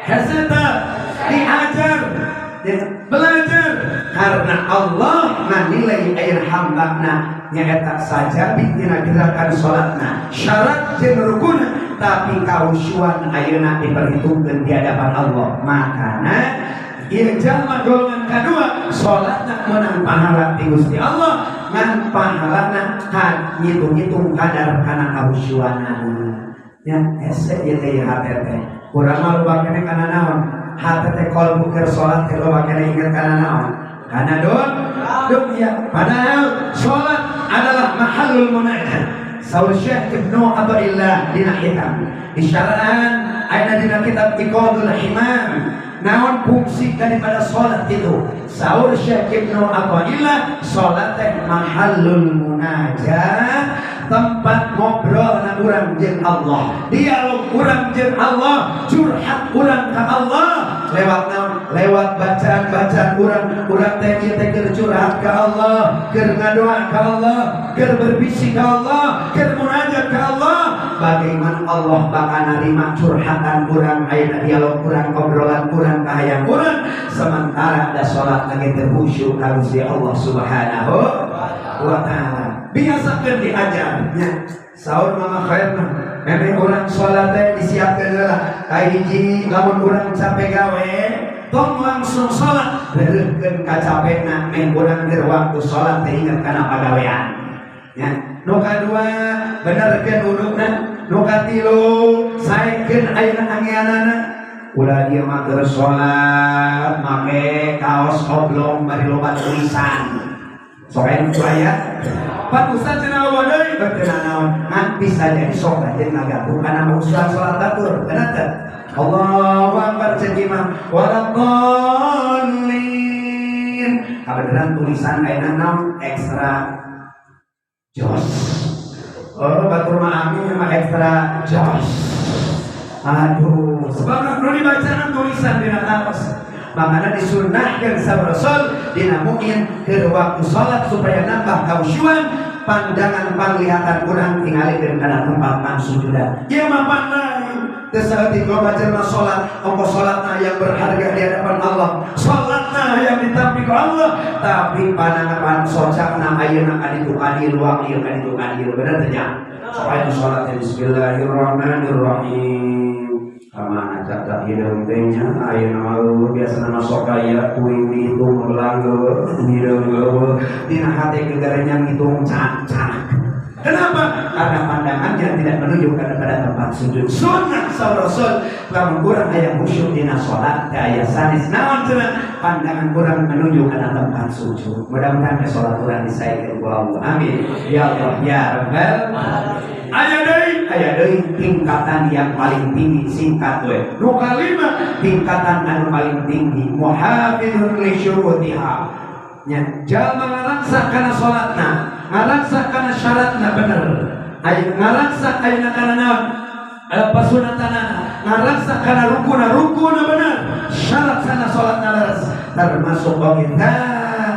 Hese teh diajar, belajar karena Allah menilai air hambana nyaeta saja tina gerakan salatna syarat jeung rukuna tapi kausyuan ayeuna diperhitungkeun di hadapan Allah. Makana ieu jalma golongan kadua salatna menang pahala ti Gusti Allah ngan pahalana kan ngitung-ngitung kadar kana kausyuanana. Nya hese ieu teh hate teh urang mah loba keneh kana naon? Hate teh qalbu keur salat teh loba keneh inget kana naon? Kana dunya. Padahal salat adalah mahallul munajat. Saur Syekh Ibnu Athaillah dina kitab isyaraan ayeuna dina kitab Iqadul Himam naon fungsi daripada salat itu? Saur Syekh Ibnu Athaillah salat teh mahallul munajat, Tempat ngobrol na urang jeung Allah, dialog urang jeung Allah, curhat urang ka Allah lewat naon? Lewat bacaan-bacaan urang. Urang teh ieu teh keur curhat ka Allah, keur ngadoa ka Allah, keur berbisik ka Allah, keur munajat ka Allah. Bagaimana Allah bakal narima curhatan urang ayeuna, dialog urang, obrolan urang, kahayang urang, sementara ada salat lagi terkhusyuk ka Gusti Allah Subhanahu wa Ta'ala? Biasakeun diajar nya. Saur Mama Khair mah, memang urang salat teh disiapkeun heula. Kahiji, lamun urang capek gawe, tong langsung salat, reureuhkeun kacapekna meh urang keur waktu salat teh inget kana pagawean nya. Nu kadua, benerkeun wuduna. Nu katilu, saekeun ayeuna angeanana. Ulah dia mah keur salat make kaos oblong bari loba tulisan. Sok aya nu aya. Pak Ustaz cenah euweuh deui, teu naon. Ngan bisa jadi sok aja ngagabung kana usaha salat batur. Bener teu? Allahu Akbar cek imam, waladdallin. Kabeneran tulisan ayeuna naon, ekstra jos. Oh, batur mah amin mah ekstra jos. Aduh, sebab nu dibacana tulisan dina kaos. Makanya disunnahkan sama Rasul dina muin ke waktu salat supaya nambah khusyuan, pandangan panglihatan urang tingalikeun kana tempat pangsujudan. Ieu mah pandai teu saeutik loba jelema salat, ongko salatna yang berharga di hadapan Allah, salatna yang ditampi ku Allah, tapi pandangan socakna ayeuna ka ditu ka dieu, luang ieu ka ditu ka dieu. Bener teh nya? Sok salat, bismillahirrahmanirrahim. Kamana cak hideung teh nya ayeuna mah? Biasa nama sok aya kuing dihitung ulang hideung eueuh. Dina hate gegarenyang ngitung cak-cak. Kenapa? Karena pandangannya tidak menuju kepada tempat sujud. Sunnah sa Rasul, lamun urang aya khusyuk dina salat teh aya sanes naon cenah, pandangan urang menuju kana tempat sujud. Mudah-mudahan ke salat urang disaekeun ku Allah. Amin. Ya Allah ya Rabbal. Aya deui, aya deui tingkatan yang paling tinggi, singkat we. Nu kalima, tingkatan anu paling tinggi, muhafidun li syurutiha. Nya, jalma ngarangsa kana salatna, ngarangsa kana syaratna bener. Aya ngarangsa ayeuna kana naon? Pasunatanana, ngarangsa kana rukuna, rukuna bener. Syarat sana salatna leres. Termasuk oge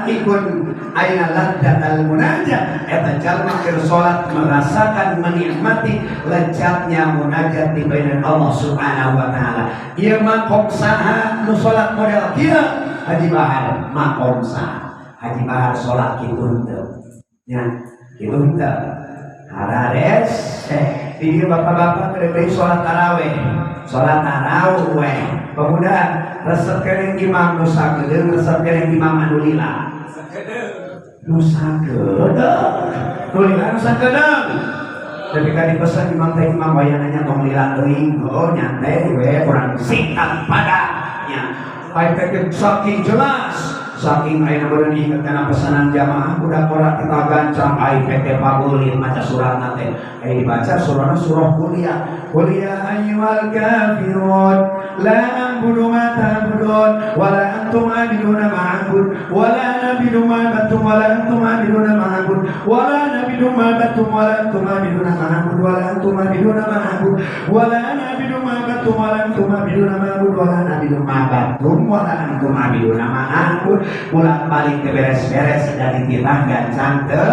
ikun aina ladzat al munajat, eta jalma keur salat merasakan, menikmati lezatnya munajat di bainan Allah Subhanahu wa Taala. Ieu makom saha nu salat model kieu? Haji Bahar. Makom saha Haji Bahar salat kitu henteu nya? Kitu henteu harares. Di dieu bapak-bapak keur deui salat tarawih, salat tarawih pemuda resep keneh imam nu sakedeung, resep keneh imam anu lila? Nu sakedeung. Nu lila nu sakedeung? Tapi kan dipesan imam teh, imam wayananya tong lila teuing. Oh, nyantai we kurang singkat padatnya. Ai teh saking jelas, saking ayeuna beureun inget kana pesanan jamaah, budak ora kita gancang ai teh pagulit maca suratna teh. Ai dibaca surahna surah kuliah. Qul ya ayyuhal kafirun la a'budu ma ta'budun wa la antum 'abiduna ma a'bud wa la ana 'abidun ma 'abadtum wa la antum 'abiduna ma a'bud wa la ana 'abidun ma 'abadtum wa la antum 'abiduna ma a'bud wa la antum 'abiduna ma a'bud wa la ana 'abidun ma 'abadtum wa la antum 'abiduna ma a'bud wa la ana 'abidun ma 'abadtum wa la antum 'abiduna ma a'bud. Bolak balik teh beres-beres dari titah gancang teu.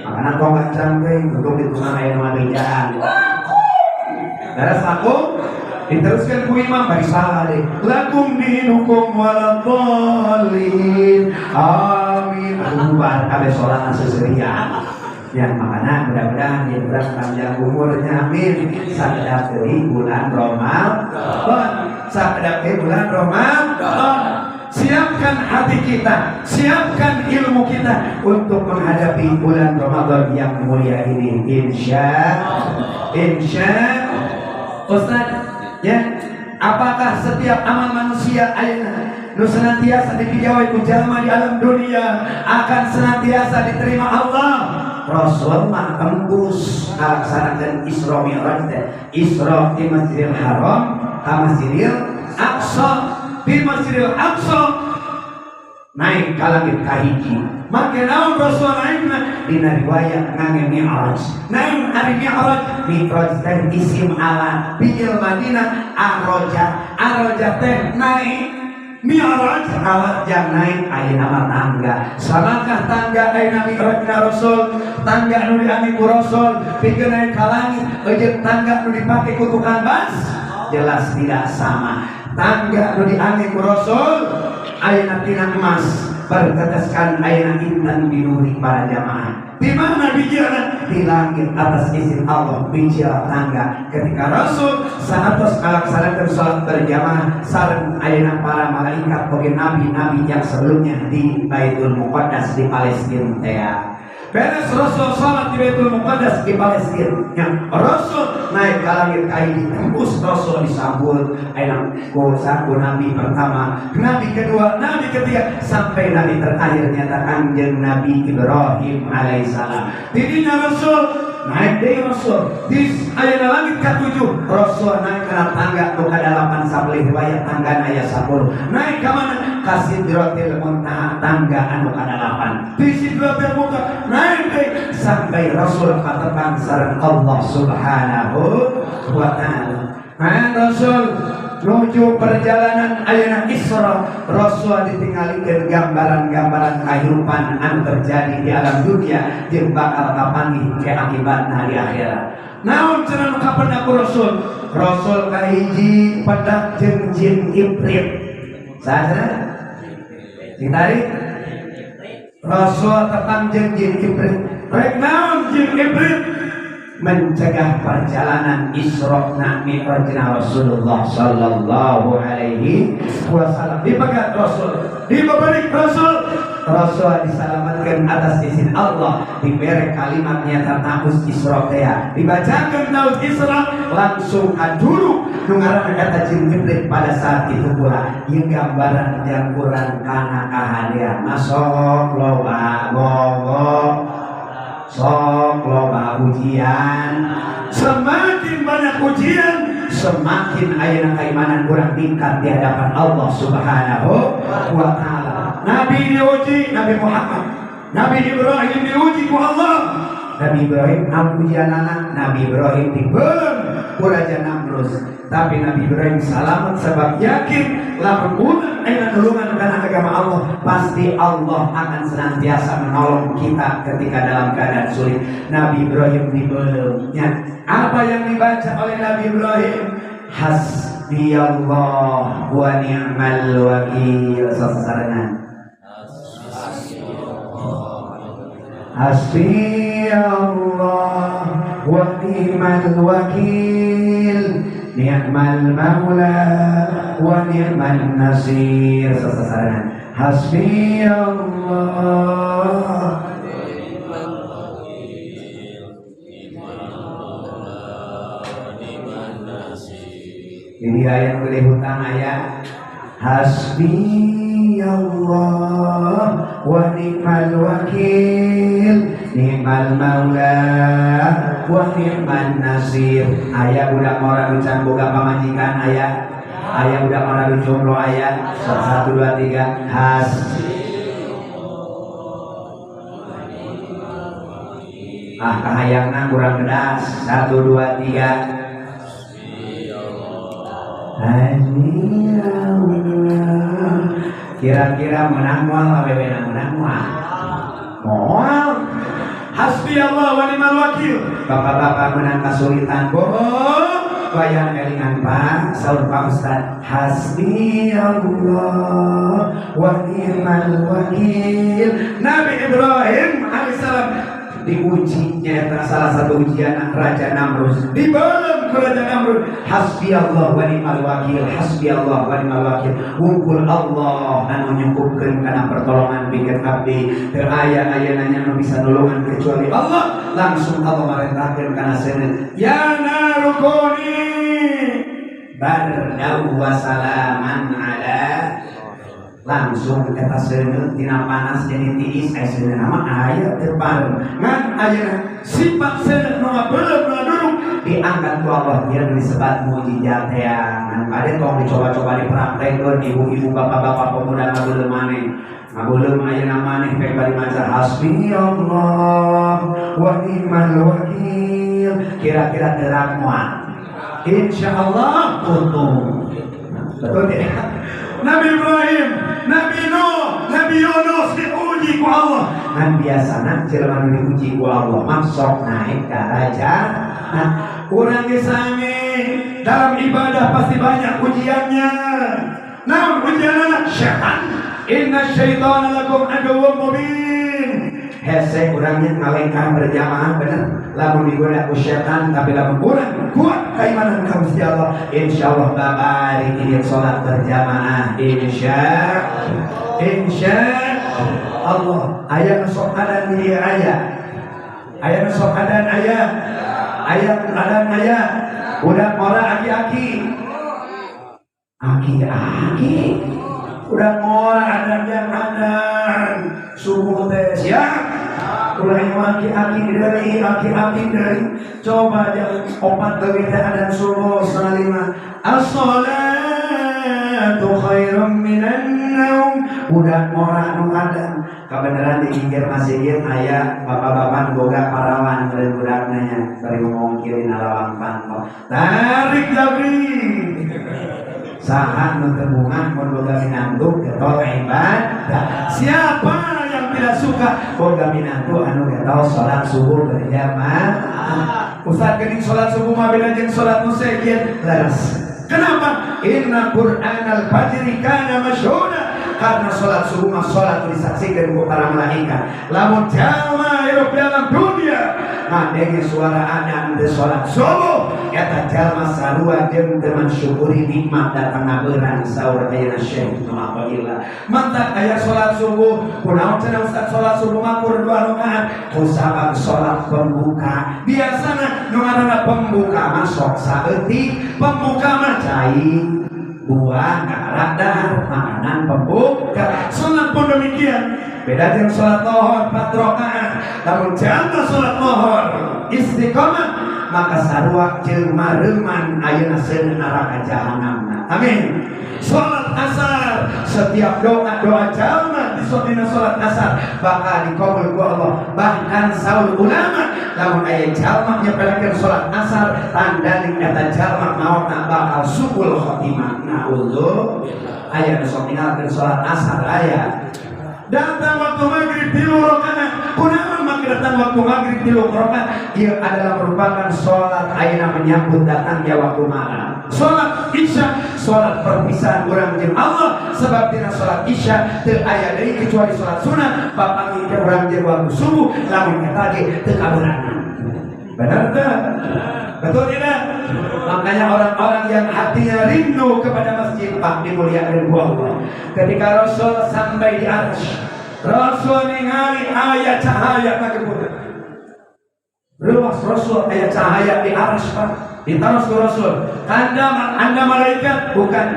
Makana tong gancang teh untuk ditungan aya nu ngabejaan. Beres lakum, diteruskan ku imam bari salah deh. Lakum dinukum waladdallin. Amin. Bubar kabeh salat seserian. Ya, makanya mudah-mudahan dia berat panjang umurnya, amin. Sakedap deui bulan Ramadan, sakedap deui bulan Ramadan, siapkan hati kita, siapkan ilmu kita untuk menghadapi bulan Ramadan yang mulia ini, insya insya. Ustaz ya, apakah setiap amal manusia ayeuna nu senantiasa dipigawe ku jalma di alam dunia akan senantiasa diterima Allah? Rasul mah tembus ngalaksanakeun Isra Mi'raj teh. Isra di Masjidil Haram ka Masjidil Aqsa, di Masjidil Aqsa. Naik ka langit kahiji. Make naon Rasul naikna? Dina riwayat ngange Mi'raj. Naik ari Mi'raj, Mi'raj teh isim alat. Bijil Madinah arroja. Arroja teh naik. Mi'raj alat jang naik ayeuna mah tangga. Samakah tangga ayeuna Mi'rajna Rasul? Tangga nu diangge ku Rasul pikeun naik ka langit jeung tangga nu dipake ku tukang bas? Jelas tidak sama. Tangga nu diangge ku Rasul ayeuna tina emas berteteskan ayeuna intan binuri para jamaah. Di mana bijilna? Di langit atas izin Allah bijil tangga. Ketika Rasul saatos ngalaksanakeun salat berjamaah sareng ayeuna para malaikat oge nabi-nabi yang sebelumnya di Baitul Muqaddas di Palestina tea. Beres Rasul salat di Baitul Muqaddas di Palestina. Ya, Rasul naik ke langit kahiji tembus Rasul disambut ayeuna ku nabi pertama, nabi kedua, nabi ketiga sampai nabi terakhir nyata Kanjeng Nabi Ibrahim alaihissalam. Didinya Rasul naik deui Rasul di ayeuna langit ka-7 Rasul naik kana tangga nu ka-8 sabelih riwayat tangga aya 10. Naik ka mana? Ka Sidratil Muntaha tangga anu ka-8. Di Sidratil Muntaha naik deui sampai Rasul katepang sareng Allah Subhanahu wa taala. Nah, Rasul menuju perjalanan ayeuna Isra, Rasul ditinggalikeun gambaran-gambaran kehidupan anu terjadi di alam dunia jeung bakal kapanggih ke akibatna di akhirat. Naon cenah nu kapendak ku Rasul? Rasul kahiji pendak jeung jin ifrit. Saha cenah? Cing tarik? Rasul tepang jeung jin ifrit. Rek naon jin ifrit? Mencegah perjalanan Isra na Mi'rajna Rasulullah sallallahu alaihi wasallam. Dipegat Rasul, dibalik Rasul, Rasul diselamatkan atas izin Allah, diberi kalimat nyata taus Isra teh, dibacakan taus Isra langsung kaduruk nu ngaranna kata jin ifrit pada saat itu pula. Ieu gambaran yang kurang kana kahadean masuk loba gogo sok loba ujian. Semakin banyak ujian semakin ayeuna keimanan kurang tingkat di hadapan Allah Subhanahu wa taala. Nabi diuji Nabi Muhammad, Nabi Ibrahim diuji ku Allah. Nabi Ibrahim ujianana, Nabi Ibrahim dibeuleum ku Raja Namrud. Tapi Nabi Ibrahim selamat sebab yakin lamun urang ayeuna nulungan kana agama Allah, pasti Allah akan senantiasa menolong kita ketika dalam keadaan sulit. Nabi Ibrahim dibeuleumnya. Apa yang dibaca oleh Nabi Ibrahim? Hasbiyallah wa ni'mal wakil. Sasarengan. Hasbiyallah wa ni'mal wakil, ni'mal maula wa ni'man nasir. Sasarengan. Hasbiyallah. Ini ayat gede hutang ayat. Hasbiyallah wa ni'mal wakil, ni'mal maula wa ni'man nasir. Aya budak ora nu can boga pamajikan aya. Aya budak ora nu jomblo aya. 1 2 3 has. Ah kahayangna kurang gedas. 1 2 3. Kira-kira menang moal awewe menang moal. Moal. Hasbiyallah wa ni'mal wakil. Bapak-bapak menang kasulitan bohong. Bayang elingan Pak, saur Pak Ustaz. Hasbiyallah wa ni'mal wakil. Nabi Ibrahim alaihissalam diuji nyata salah satu ujian Raja Namrud. Dibelem ku Raja Namrud. Hasbiyallah wa ni'mal wakil, hasbiyallah wa ni'mal wakil. Wungkul Allah anu nyukupkeun kana pertolongan pikeun abdi. Teu aya ayeuna nya nu bisa nulungan kecuali Allah. Langsung Allah marentahkeun kana seuneu, ya narukuni bardan wa salaman ala. Langsung eta seuneu tina panas jadi tiis, aya seuneu mah aya teu parem. Ngan ayeuna sifat seuneu nu ngabeuleum nu ngaduruk Diangkat ku Allah dia disebat mukjizat teangan. Kade tong dicoba-coba dipraktekkeun ibu-ibu bapak-bapak pemuda ngabeuleum maneh. Ngabeuleum ayeuna maneh pek bari maca hasbi Allah wa ni'mal wakil. Kira-kira terang moal. Insyaallah untung. Betul tidak? Nabi Ibrahim, Nabi Nuh, Nabi Yunus diuji ku Allah. Kan biasana jelema nu diuji ku Allah mah sok naik darajat. Nah, urang ge sami dalam ibadah pasti banyak ujiannya. Naon ujianna? Setan. Inna syaitana lakum aduwwum mubin. Hese urangnya ngalengkah berjamaah bener. Lamun digoda ku setan tapi lamun urang kuat keimanan ka Gusti Allah, insyaallah babari ini salat berjamaah insya Allah. Aya nu sok adan di dieu aya. Aya nu sok adan aya. Aya nu adan aya. Budak ngora aki-aki. Aki-aki. Udah ngora adan yang adan. Subuh teh siap. Ulah yang aki-aki dari, aki-aki dari. Coba jangan opat leuwih teh adan subuh 4:30. As-salatu khairum minan naum. Udah ngora nu adan. Kabeneran di pinggir masjid aya bapak-bapak boga parawan meureun budakna nya bari ngomong kieu dina lawang panto. Tarik jabri. Saha nu teu bungah mun boga minantu getol ibadah. Siapa yang tidak suka boga minantu anu getol salat subuh berjamaah? Ustaz geuning salat subuh mah beda jeung salat nu sejen. Leres. Kenapa? Inna Qur'anal fajri kana masyhuda. Karena salat subuh mah salat disaksikan ku para malaikat. Lamun jalma hirup dalam dunia ngadenge suara adan teu salat subuh, eta jalma sarua jeung teu mensyukuri nikmat datang ngabeurang saur ayeuna Syekh Ibnu Athaillah. Mantak aya salat subuh, kunaon cenah Ustaz salat subuh mah kur 2 rakaat? Ku sabab salat pembuka. Biasana nu ngaranna pembuka mah sok saeutik, pembuka mah cai buah ngarak dahar makanan pembuka. Salat pun demikian. Beda jeung salat lohor 4 rakaat. Lamun jalma salat lohor istiqomah maka sarua jeung mareuman ayeuna seuneu neraka jahanamna. Amin. Salat asar setiap doa-doa jalma di dina salat asar bakal dikabul ku Allah. Bahkan saur ulama lamun aya jalma nyepelekeun salat asar tandana eta jalma maotna bakal suul khotimah. Naudzubillah. Aya nu sok ninggalkeun salat asar aya. Datang waktu maghrib 3 rakaat. Kunaon maka datang waktu maghrib 3 rakaat? Ia adalah merupakan salat ayeuna menyambut datangnya waktu malam. Salat isya, salat perpisahan urang jeung Allah. Sebab dina salat isya teu aya deui kecuali salat sunat. Bapak ngike urang jeung waktu subuh, lamun eta ge teu kabeunangan. Benar teu? Betul tidak? Makanya orang-orang yang hatinya rindu kepada masjid Pak dimuliakan ku Allah. Ketika Rasul sampai di Arsy, Rasul ningali aya cahaya ngagebutan. Ruas Rasul aya cahaya di Arsy Pak. Ditaros ku Rasul, "Anda malaikat?" Bukan.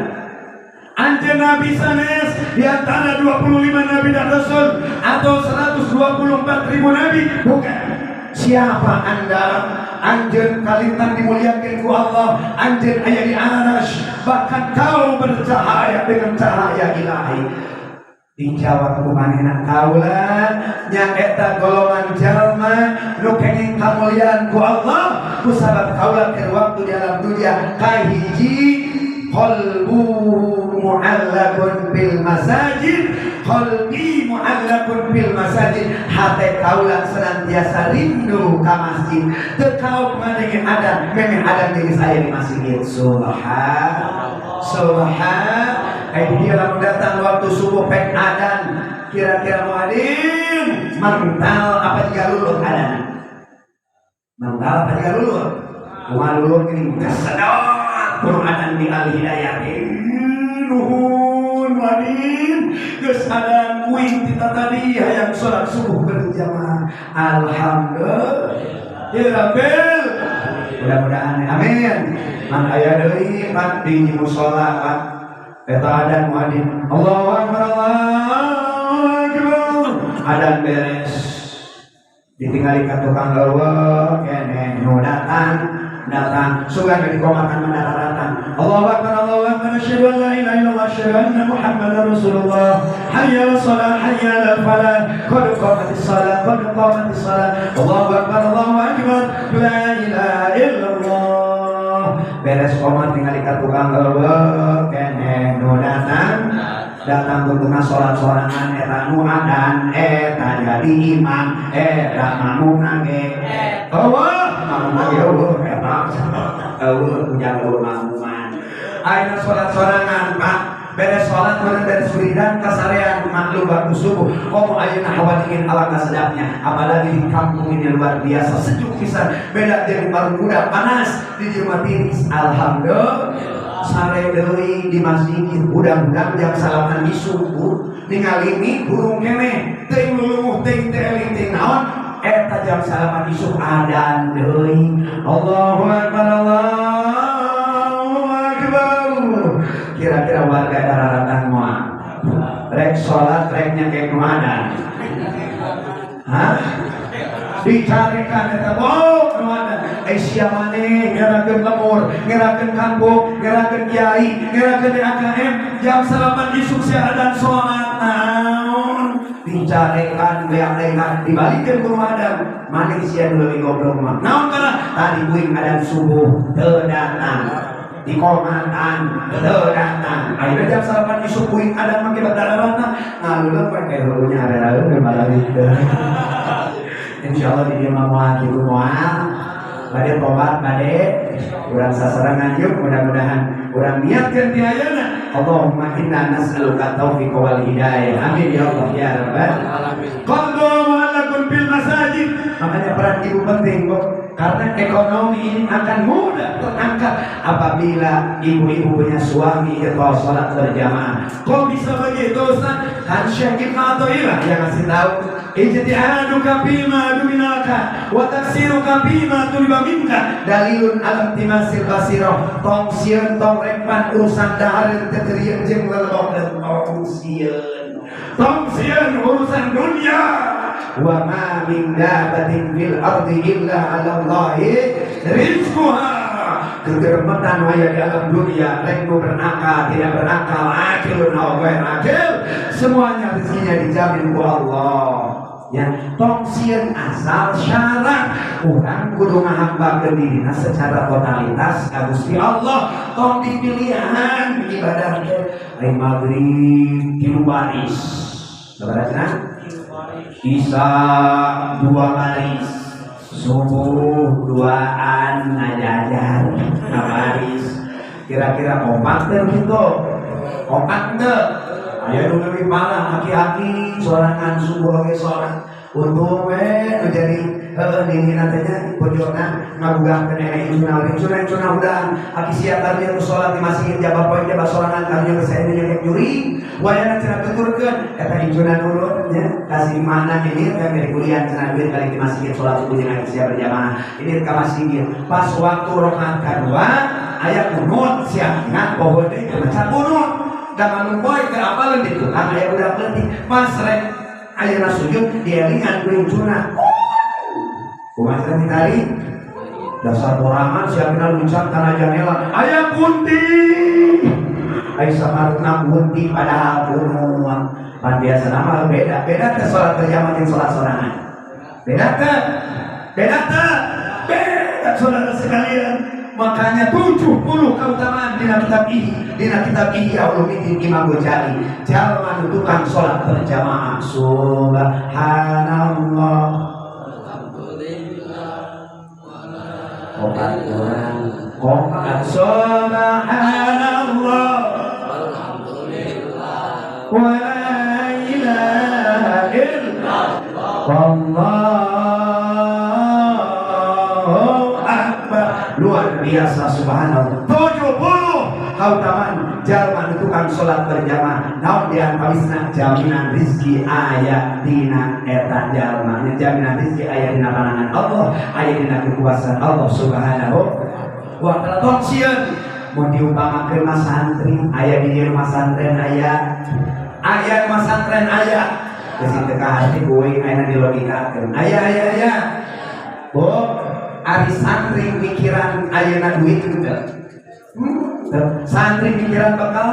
Anjeun nabi sanes di antara 25 nabi dan rasul atau 124.000 nabi? Bukan. Siapa Anda? Anjeun kalintang dimuliakan ku Allah, anjeun aya di Arsy, bahkan kau bercahaya dengan cahaya ilahi. Dijawab ku manehna, kaula nyaeta golongan jalma nu kenging kamuliaan ku Allah, ku sabab kaula keur waktu di alam dunia kahiji qalbu mu'allaqun bil masajid, qalbi mu'allaqun bil masajid, hate kaula senantiasa rindu ka masjid. Teu kaop ngadenge adan, memeh adan geus aya di masjid. Subhanallah. Subhan. Ai dia lamun datang waktu subuh pek adan, kira-kira muadin mental apa jika luluh adan? Mental apa jika luluh? Kumaha luluh gini kesedot kurang adan di Al Hidayah. Nuhun muadin geus adan kuing tita tadi hayang salat subuh berjamaah. Alhamdulillah. Ya Rabbil. Mudah-mudahan amin. Man aya deui pan di musala pan eta adan muadin. Allahu akbar Allahu akbar. Adan beres. Ditinggali ka tukang leuweung keneh nu datang. Datang sugan dikomatkan mandaratang. Allahu akbar, Allahu akbar, asyhadu an la ilaha illallah, asyhadu anna Muhammadar Rasulullah. Hayya 'alas shalah, hayya 'alal falah. Qad qamatis shalah, qad qamatis shalah. Allahu akbar, Allahu akbar, la ilaha illallah. Beres komat ningali ka tukang eueuh keneh nu datang. Datang tukang salat sorangan eta nu adan, eta jadi imam, eta makmumna ge. Eueuh, makmumna ge eueuh eta. Eueuh ujang eueuh makmuman. Ayeuna salat sorangan, Pak. Beres salat meureun beres wiridan kasarean maklum waktu subuh. Komo ayeuna hawa dingin alangkah sedapnya, apalagi di kampung ini luar biasa sejuk pisan. Beda jeung Parungkuda panas, di dieu mah tiris. Alhamdulillah. Sare deui di masjid hudang-hudang jam salapan isuk ningali mi hurung keneh teuing lulumuh teuing teu eling teuing naon eta jam salapan isuk adan deui. Allahu akbar, Allahu akbar. Kira-kira warga daratan moal rek salat rek nyekek nu adan? Hah? Dicarikan eta oh nu adan. Eh sia maneh ngerakeun lemur, ngerakeun kampung, ngerakeun kiai, ngerakeun DAKM jam salapan isuk sia adan salat naon? Dicarekan beak-beak dibalikeun ku nu adan. Maneh sia nu leuwih goblok mah. Naon kana tadi kuing adan subuh teu datang. Dikomatan teu datang. Ayeuna jam salapan isuk kuing adan make badararana ngaluleuh we kayak heueuh areraeun balik. Insyaallah di dieu mah moal kitu moal. Bade tobat bade urang sasarengan yuk, mudah-mudahan urang niatkeun di ayeuna. Allahumma inna nas'aluka taufiq wal hidayah. Amin ya Allah ya rabbal alamin. Qalbu mu'allaqun bil masajid. Makanya peran ibu penting, Bu. Karena ekonomi ini akan mudah terangkat apabila ibu-ibu punya suami atau sholat berjamaah. Kok bisa begitu, Ustaz? Kan Syekh Ibn Athaillah yang ngasih tahu, ijtihaduka fima duminalaka wa taksiruka fima tuliba minka dalilun alam timasil basirah. Tong sieun, tong rekpan urusan dahareun teu teu jeung lelebok, tong sieun. Tong sieun urusan dunia. Wa ma min dabatin fil ardi illa 'ala Allahi rizquha. Kegeremetan waya di alam dunia, rek nu berakal, tidak berakal, akilun aw ghair akil, semuanya rezekinya dijamin ku Allah. Ya, tong sieun asal syarat urang kudu ngahambakeun dirina secara totalitas ka Gusti Allah. Tong dipilihan ibadah teh ai maghrib tilu baris. Sabaraha cenah? Isya dua baris, subuh duaan ngajajar baris. Kira-kira kompak teh gitu? Kompak teh? Aya nu leuwih parah, aki-aki sorangan subuh oge sorangan. Untung we nu jadi heueuh nini teh nya pojokna ngagugahkeun ene incuna incuna incuna hudang aki sia karunya nu salat di masjid jaba poe jaba sorangan karunya geus aya nyekek nyuri wayana cenah tuturkeun eta incuna nurut nya kasih mana ini teh dari kuliah cenah duit balik di masjid salat subuh jeung aki sia berjamaah ini ka masjid pas waktu rakaat kadua aya kunut sia ingat poho deui maca kunut da manung boy teu apaleun di tukang aya budak leutik pas rek ayeuna sujud dielingan ku incuna kumaha cenah ditari dasar borangan siapina luncat kana janela aya kunti aya samarutna kunti padahal kunut pan biasa nama beda beda teh salat berjamaah jeung salat sorangan beda teh beda teh beda saudara sekalian. Makanya 70 keutamaan dina kitab ini, dina kitab Ihya Ulumuddin Imam Ghazali. Jalma nu tukang salat berjamaah subhanallah. Alhamdulillah. Opat orang kompak subhanallah. Alhamdulillah. Wa la ilaha illallah. Allahu akbar. Luar biasa subhanallah. 70 kautamaan jalma nu tukang salat berjamaah. Naon di antawisna jaminan rizki aya dina eta jalma. Nya jaminan rizki aya dina panangan Allah, aya dina kekuasaan Allah Subhanahu wa taala. Tong sieun mun diumpamakeun mah santri aya di dieu mah santren aya. Aya mah santren aya. Geus teu ka hati kuing ayeuna dilogikakeun. Aya aya aya. Bu, Ari santri mikiran ayeuna duit teu. Santri mikiran bekal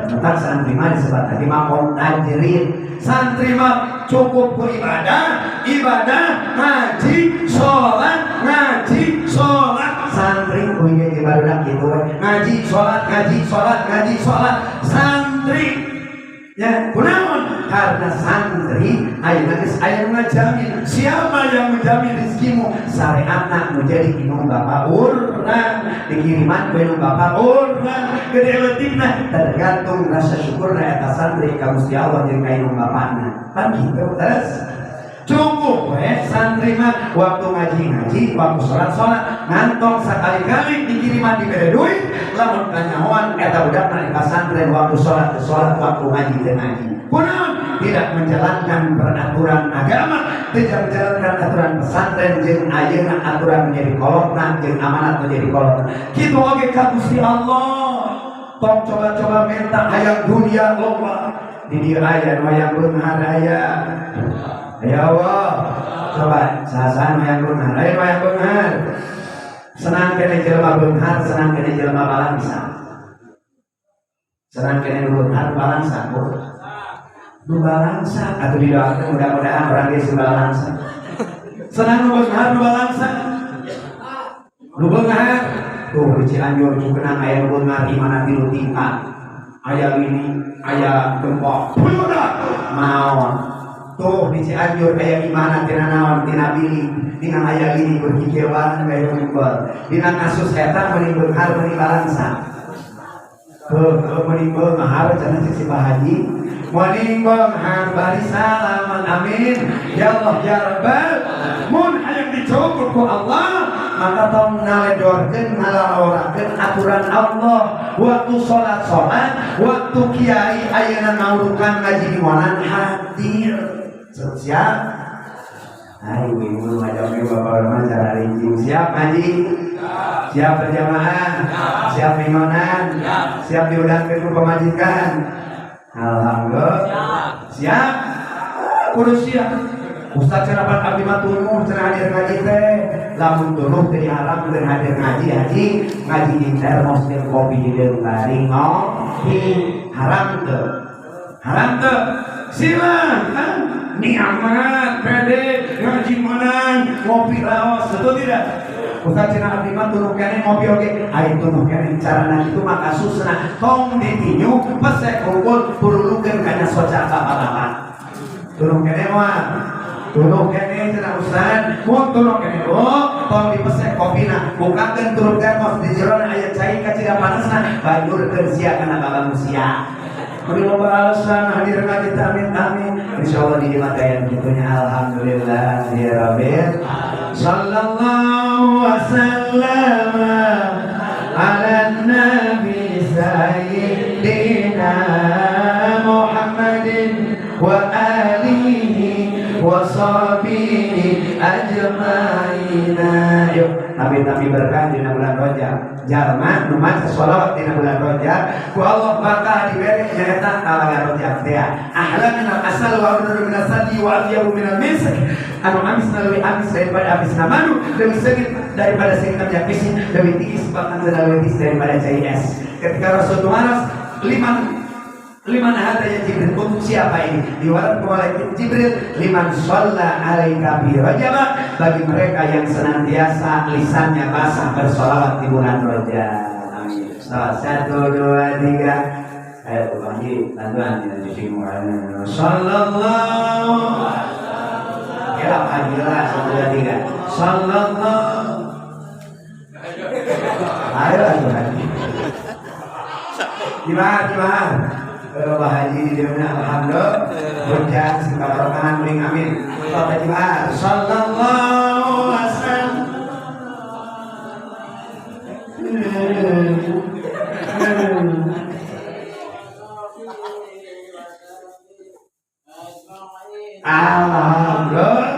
tentang santri mah disebut tadi mah tajrid. Santri mah cukup ku ibadah, ibadah, ngaji, sholat, ngaji, sholat. Santri kuy ge barudak kitu we. Ngaji, sholat, ngaji, sholat, ngaji, sholat. Santri ya, kunaon? Karena santri ayeuna geus aya nu ngajamin. Siapa yang menjamin rezekimu? Syariatna nu jadi indung bapa urang, dikiriman ku indung bapa urang. Gede leutikna tergantung rasa syukurna eta santri ka Gusti Allah jeung ka indung bapana. Pan kitu terus. Cukup we santri mah waktu ngaji-ngaji, waktu sholat-sholat, ngantong sekali-kali dikiriman dibere duit, lamun kanyahoan eta budakna di pasantren waktu sholat teu sholat, waktu ngaji teu ngaji. Kunaon? Tidak menjalankan peraturan agama, tidak menjalankan aturan pesantren jeung ayeuna aturan menjadi kolotna jeung amanat menjadi kolotna. Kitu oge ka Gusti Allah. Tong coba-coba minta hayang dunia loba. Di dieu aya nu hayang beunghar aya. Ya Allah, coba saha-saha hayang beunghar, aya nu hayang beunghar. Senang kene jelema beunghar, senang kene jelema balangsa. Senang kene nu beunghar balangsa, Bu. Nu balangsa atuh didoakeun mudah-mudahan urang ge balangsa. Senang nu beunghar nu balangsa. Nu beunghar tuh di Cianjur cukenang aya nu beunghar imana tilu tingkat. Aya lini, aya gempa. Maon. Tuh di Cianjur aya imana tina naon tina bili dina aya lini berkikirwan gaya meninggal. Dina kasus eta meuni beunghar meuni balangsa. Tuh meuni beunghar cenah cek si Pak Haji. Meuni beunghar bari salaman amin. Ya Allah ya Rabbal mun hayang dicukur ku Allah maka tong ngaledorkeun ngalaorakeun aturan Allah. Waktu salat-salat, waktu kiai ayeuna ngawurukan ngaji di mana hadir. Siap? Ayo ibu ngajak bapak rumah cara rinci. Siap ngaji? Siap berjamaah? Siap mimonan? Siap diundangkeun ku pamajikan? Alhamdulillah. Siap? Kudu siap. Ustaz cenah abdi mah tunuh cenah hadir ngaji teh. Lamun tunuh teu diharamkeun hadir ngaji haji, ngaji di termos jeung kopi di deung bari ngopi. Haram teu? Haram teu? Silakan. Nikmat pede ngaji menang ngopi raos, betul tidak? Ustaz cenah abdi mah tunuh keneh ngopi oge. Ai tunuh keneh carana kitu mah kasusna tong ditinju pesek hungkul purulukeun kana soca bapak-bapak. Tunuh keneh mah tunuh keneh cenah Ustaz, mun tunuh keneh oh tong dipesek kopina, bukakeun tunuh termos di jerona aya cai kacida panasna, banjurkeun sia kana babangun sia. Beri loba alasan hadir ngaji teh amin amin. Insyaallah di matayan kitunya alhamdulillah ya rabbil. Sallallahu wasallama ala nabi sayyidina Muhammadin wa alihi wa sahbihi ajmaina. Yuk, tapi berkah dina bulan Rajab. Jalma nu maca sholawat dina bulan Rajab, ku Allah bakal diberi nyaeta talaga Rajab teh. Ahla minal asal wa amru minal sadi wa atyabu minal misk. Anu amisna leuwih amis daripada amisna madu, leuwih seungit daripada seungit minyak bisi, leuwih tiis bahkan leuwih tiis daripada cai es. Ketika Rasul tumaros liman hada ya Jibril, untuk siapa ini? Diwarat malaikat Jibril, liman shalla alaika bi Rajab, bagi mereka yang senantiasa lisannya basah bersolawat di bulan Rajab. Amin. 1, 2, 3. Ayo Pak Haji, bantuan di sini. Sallallahu. Ya Pak Haji lah, 1, 2, 3. Sallallahu. Ayo Pak Haji. Gimana? Pak Haji di dunia alhamdulillah. Hujan sebarokah amin amin. Pak sallallahu wasallam. Alhamdulillah.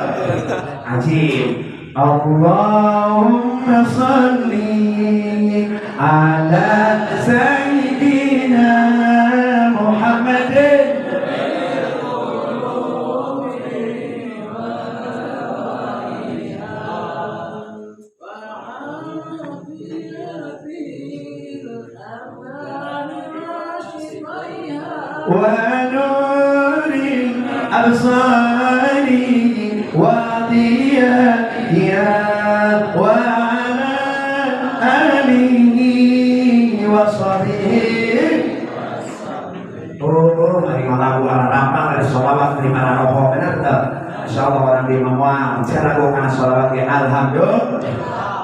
Ajib. Allahumma salli ala sayyidina Muhammadin. wa nuril absari wa diyaiha wa ala alihi wa sahbihi. Oh, mari ngalagu ala rampang dari sholawat terima rokok bener tuh. Insyaallah orang di mamuang cara gua kana sholawat ya alhamdulillah.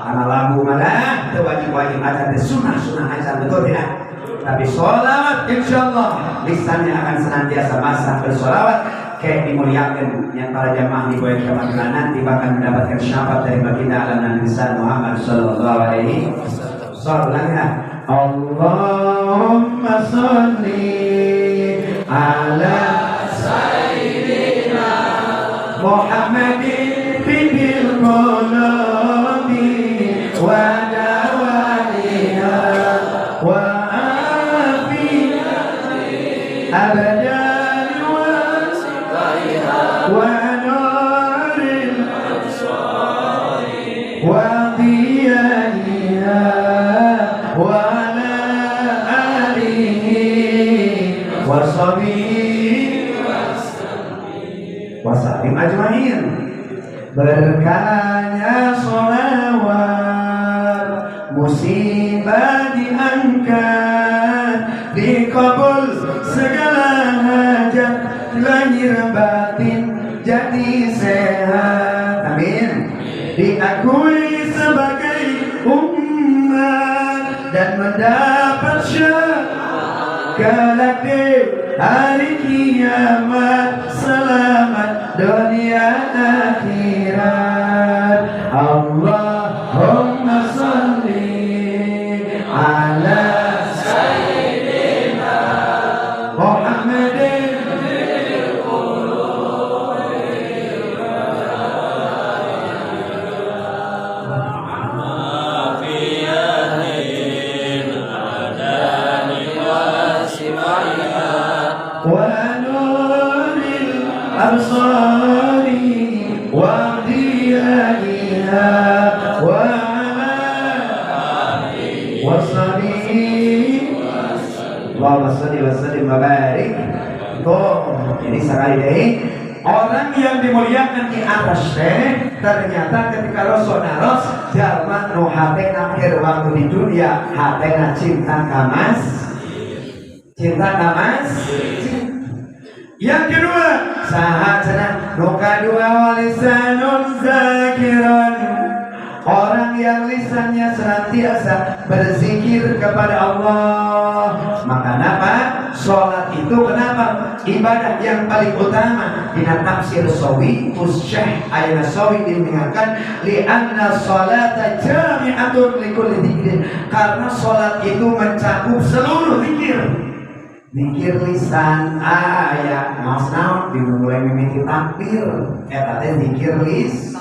Karena lagu mana itu wajib-wajib aja, sunnah-sunnah aja, betul tidak? Tapi sholawat insyaallah lisannya akan senantiasa basah bersolawat, kayak dimuliakan yang para jamaah di Boy Kiamat nanti bahkan mendapatkan syafaat dari baginda alam Nabi besar Muhammad sallallahu alaihi wasallam. Allahumma sholli ala sayyidina Muhammadin bil qulubi wa dawaiha wa afi abadan wa nuril absari wa diyaiha wa ala alihi wa sahbihi wa sallim ajmain. Berkahnya sholawat musibah diangkat, dikabul segala hajat, lahir batin jadi sehat. Amin. Diakui sebagai umat dan mendapat syafaat kelak di hari kiamat, selamat dunia akhirat. Allahumma sholli ala sayyidina Muhammadin wa nuril absari wa diyaiha wa ala wa sahbihi Allahumma sholli wa sallim wa barik. Tuh, ini sekali deh orang yang dimuliakan di atas ternyata ketika Rasul naros jalma nu hatena akhir waktu di dunia hatena cinta kamas, cinta kamas. Yang kedua saha cenah nu kadua walisanun zakiran, orang yang lisannya senantiasa berzikir kepada Allah. Maka kenapa sholat itu kenapa ibadah yang paling utama? Dina tafsir Sawi Syekh Aina Sawi dimengingatkan li'anna sholata jami'atun likulli dzikrin, karena sholat itu mencakup seluruh zikir. Zikir lisan aya naos naon dimulai mimiti takbir eta teh zikir lisan.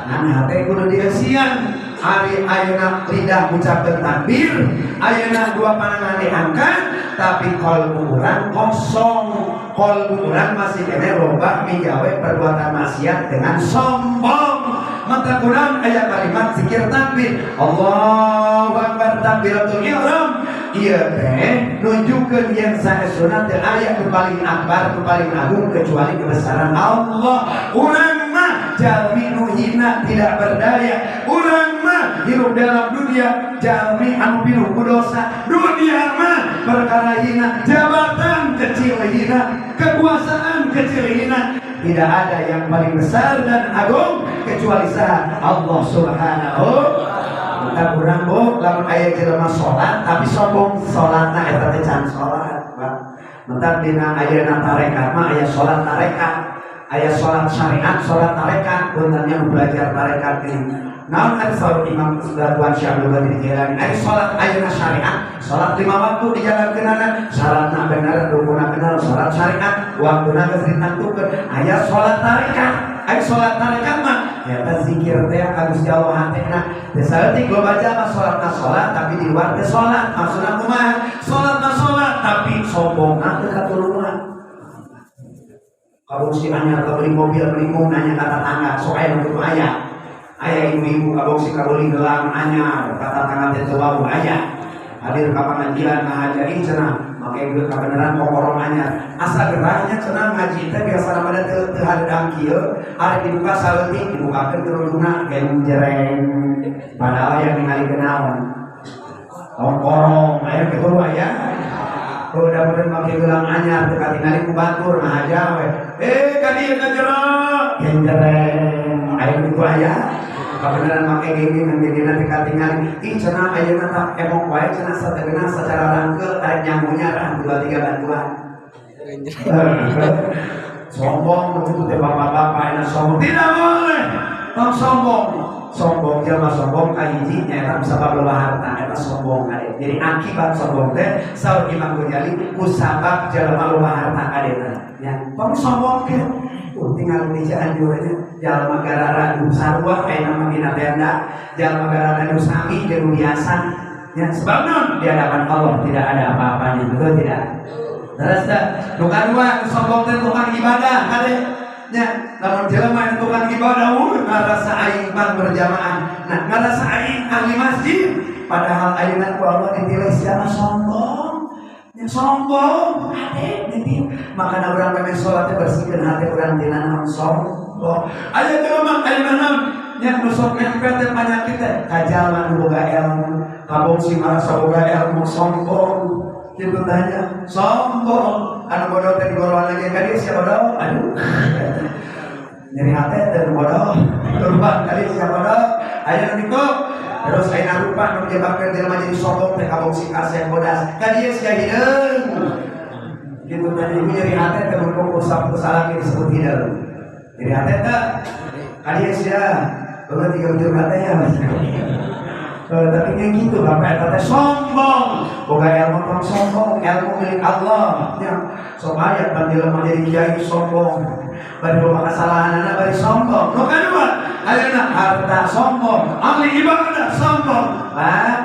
Nah hate kudu dieusian. Ari ayeuna lidah ucapkeun takbir, ayeuna dua panangan diangkat, tapi kalbu urang kosong. Kalbu urang masih kene loba migawe perbuatan maksiat dengan sombong. Mata kurang aya kalimat zikir takbir Allahu akbar takbiratul ihram. Iya teh nunjukkeun yang saestuna teu aya nu paling akbar, nu paling agung kecuali kebesaran Allah. Urang mah jalmi nu hina tidak berdaya. Urang mah hirup dalam dunia jalmi anu pinuh ku dosa. Dunia mah perkara hina, jabatan kecil hina, kekuasaan kecil hina. Tidak ada yang paling besar dan agung kecuali saha Allah Subhanahu. Kita kurang bu, lamun aya jelema salat tapi sombong salatna eta teh can salat, Pak. Mentak dina ayeuna tarekat mah aya salat tarekat, aya salat syariat, salat tarekat, puntennya nu belajar tarekat ini. Naon ari saur Imam Tuan Syekh Abdul Qadir Jailani, ari salat ayeuna syariat, salat 5 waktu dijalankeunana, syaratna bener, rukunna bener, salat syariat, waktuna geus ditantukeun, aya salat tarekat. Ari salat tarekat mah eta zikir teh ka Gusti Allah hatena. Teh saeutik loba jalma salatna salat tapi di luar teh salat. Maksudna kumaha? Salatna salat tapi sombongna teu katulungan. Kabungsi anyar kabeli mobil beli mobil nanya ka tetangga, sok aya nu kitu aya. Aya ibu-ibu kabungsi kabeli gelang anyar, ka tetangga teh teu wawuh aya. Hadir ka pangajian ngahaja cenah. Make geus kabeneran kokorong anyar. Asa gerahnya cenah ngaji teh biasa pada teu teu hareudang kieu, arek dibuka saeutik dibukakeun kerudungna genjreng. Padahal yang ningali kenaon. Kokorong aya kitu aya. Udah-udah make gelang anyar teu katingali ku batur mah aja we. Eh ka dieu ka jero genjreng. Aya kitu aya. Kabeneran make genggengan genggengan teu katingali. Ih cenah ayeuna tah emok wae cenah sategeuna secara rangkeul arek nyamunya rah 2 3 bantuan. Sombong itu teh bapak-bapak enak sombong. Tidak boleh. Tong sombong. Sombong jelema sombong kahiji nyaeta sabab loba harta eta sombong kade. Jadi akibat sombong teh saur Imam Ghazali kusabab jelema loba harta kadena. Ya, tong sombong ke. Tinggal di Cianjur aja jalma garara nu sarua aya nama dina tenda, jalma garara nu sami jeung nu biasa. Ya, sebab non di hadapan Allah tidak ada apa-apanya, betul tidak? Terus dah, nu kadua sombong teh tukang ibadah kade. Ya, lamun jelema yang tukang ibadah ngarasa aing mah berjamaah. Nah, ngarasa aing ahli masjid, padahal ayeuna ku Allah ditilai siapa sombong. Ya sombong, hate ditil. Makana urang memang salat teh bersihkeun hati urang tina naon sombong. Aya jelema ayeuna naon nya nu sok nempel teh panyakit teh ka jalma nu boga ilmu, kabongsi marasa boga ilmu sombong. Gitu tanya, sombong. Anu bodoh teh digorowan lagi ka dieu sia bodoh. Aduh. Nyeri hate teh bodoh. Kurban kali sia bodoh. Aya nu ditu. Terus ayeuna rupa nu menyebabkeun jelema jadi sombong teh kabongsi kasih bodas. Ka dieu sia hideung. Gitu tanya ibu nyeri hate teh mun usap salami disebut hideung. Nyeri hate teh ka dieu sia. Bapak tiga ujung hate ya Mas. Tapi kayak gitu bapak eta teh sombong. Boga ilmu tong sombong, ilmu milik Allah. Ya, sok aya pan jelema jadi kiai sombong. Bari loba kesalahanana bari sombong. Nu kadua, ayeuna harta sombong, ahli ibadah sombong. Pak,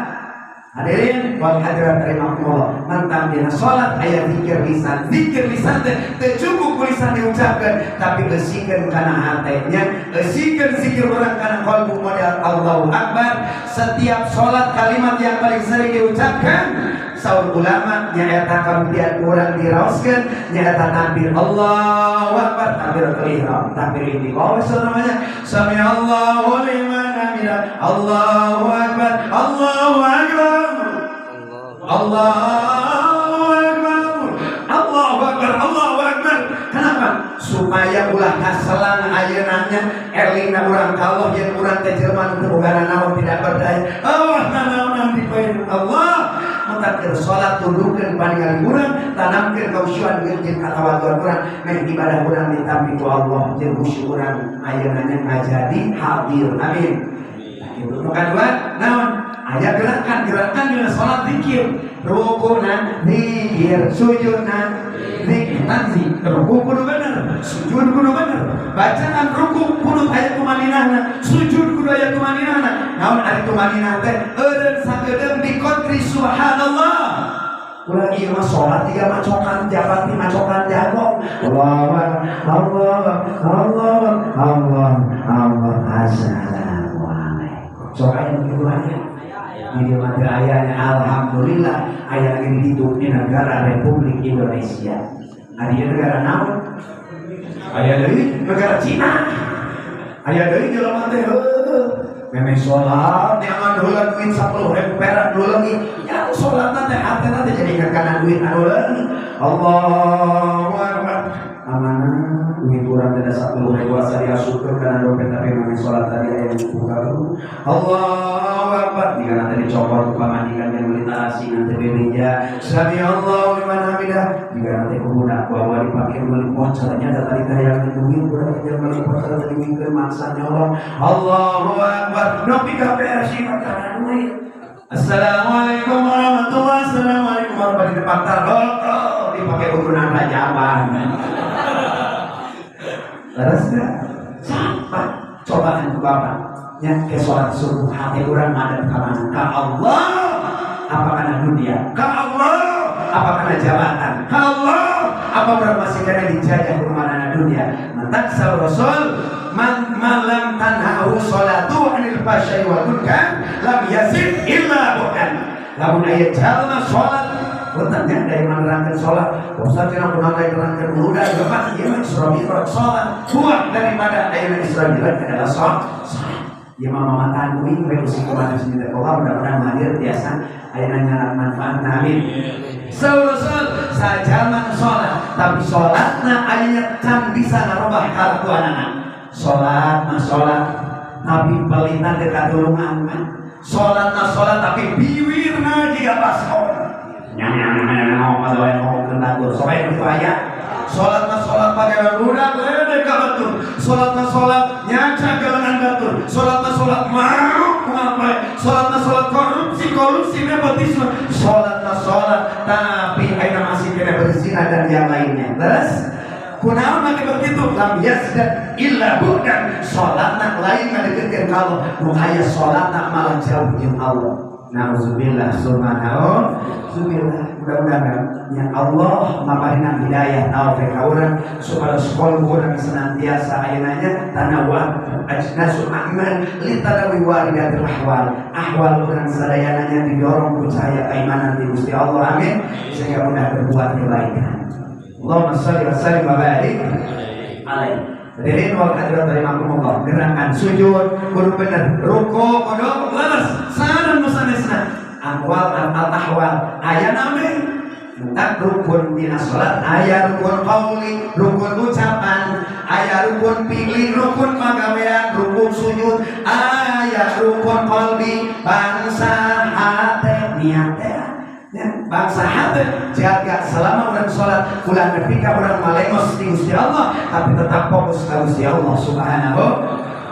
hadirin wal hadirat rahimakumullah. Mantap dina salat aya zikir lisan. Zikir lisan teh teu cukup ku lisan diucapkeun, tapi eusikeun kana hatenya, eusikeun zikir urang kana qalbu model Allahu Akbar. Setiap salat kalimat yang paling sering diucapkan saur ulama nyaeta kabuktian urang diraoskeun nyaeta takbir Allahu Akbar, takbiratul ihram, takbir intiqal namanya sami Allahu liman hamidah, Allahu Akbar, Allahu Akbar, Allahu Akbar, Allahu Akbar, Allahu Akbar. Kenapa? Supaya ulah kaselang ayeunanya elingna urang ka Allah yen urang teh jelema nu teu boga naon tidak berdaya. Allah nanaonan dipaeun Allah. Mutakir salat tundukeun paningali urang, tanamkeun kausyuan jeung katawaduan urang, meh ibadah urang ditampi ku Allah jeung khusyuk urang ayeunanya ngajadi hadir. Amin. Gitu. Nu kadua naon? Aya gerakan-gerakan dina salat zikir. Rukuna zikir, sujudna zikir, nanti ruku kudu bener, sujud kudu bener. Bacaan ruku kudu aya tumaninahna, sujud kudu aya tumaninahna. Naon ari tumaninah teh? Eureun sakedeung dikodri subhanallah. Ulah ieu mah salat tiga macokan japati macokan jago. Allah Allah Allah Allah Allah assalamualaikum. Sok aya nu kitu aya. Di mah teu aya alhamdulillah aya lagi hidup di negara Republik Indonesia. Ari negara naon? Aya deui negara Cina. Aya deui jelema teh heuh. Memeh salat nyaman heula duit 10.000 perak nu leungit. Ya salatna teh hatena teh jadi ingat kana duit anu leungit. Allahu Akbar. Amanah duit urang teh 10.000 asa diasupkeun kana dompet tapi memeh salat tadi aya dibuka. Allahu Akbar. Jika nanti dicopot ku pamajikan yang beli tarasi nanti bebeja. Sami Allahu liman hamidah. Jika nanti ku budak bawa dipakai beli pocongnya ada tadi teh yang duit urang yang beli pocong tadi mingkeun maksa nyolong. Allahu Akbar. Nepi ka beres mah kana duit. Assalamualaikum warahmatullahi wabarakatuh. Assalamualaikum warahmatullahi wabarakatuh. Dipakai urunan rajaban. Leres nggak? Siapa? Cobaan ku bapak. Ya, ke sholat subuh hati urang madep ka mana? Ka Allah. Apa karena dunia? Ka Allah. Apa karena jabatan? Ka Allah. Apa urang masih kena dijajah ku mana dunia? Mantak saur Rasul man malam tanhahu sholatu anil fahsya'i wal munkar lam yazid illa bu'dan. Lamun aya jalma sholat Punten dari menerangkan sholat. Ustaz cenah kunaon lain nerangkeun urudan lepas ieu mah Isra Mi'raj sholat. Buah daripada ayeuna Isra Mi'raj adalah sholat. Ieu mah mamatan uing we usi kumaha sini teh Allah mudah-mudahan hadir tiasa ayeuna nyarak manfaatna amin. Saur Rasul sajaman sholat tapi sholatna ayeuna can bisa ngarobah kalakuanana. Sholat mah sholat tapi pelita dekat tulungan mah. Sholat mah sholat tapi biwirna jiga baskom. Sholat mah sholat pakai budak ledek ka batur. Sholat mah sholat nyaca galengan batur. Sholat mah sholat mau ngapain. Sholat mah sholat korupsi, kolusi, nepotisme. Sholat mah sholat tapi ayeuna masih kena berzina dan yang lainnya. Terus kunaon make begitu lam yazdad illa bu'dan. Sholatna lain ngadeukeutkeun ka Allah, nu aya sholatna malah jauh jeung Allah. Nauzubillah summa nauzubillah. Mudah-mudahan ya Allah maparinan hidayah taufik ka urang supaya sekolah urang senantiasa ayeuna nya tanawwa ajnasul a'mal litadawi waridatil ahwal. Ahwal urang sadayana nya didorong ku cahaya keimanan ti Gusti Allah amin sehingga mudah berbuat kebaikan. Allahumma shalli wa sallim wa barik alaihi. Hadirin wal hadirat rahimakumullah. Gerakan sujud kudu bener, ruku kudu leres, sareng nu sanesna. Ahwal al ahwal aya naon tak rukun dina salat, aya rukun qauli, rukun ucapan, aya rukun fi'li, rukun pagawean, rukun sujud, aya rukun qalbi, bangsa hate niat teh. Ya, bangsa hati jaga selama orang sholat ulah nepi ka urang malengos di Gusti Allah tapi tetap fokus ka Gusti Allah Subhanahu.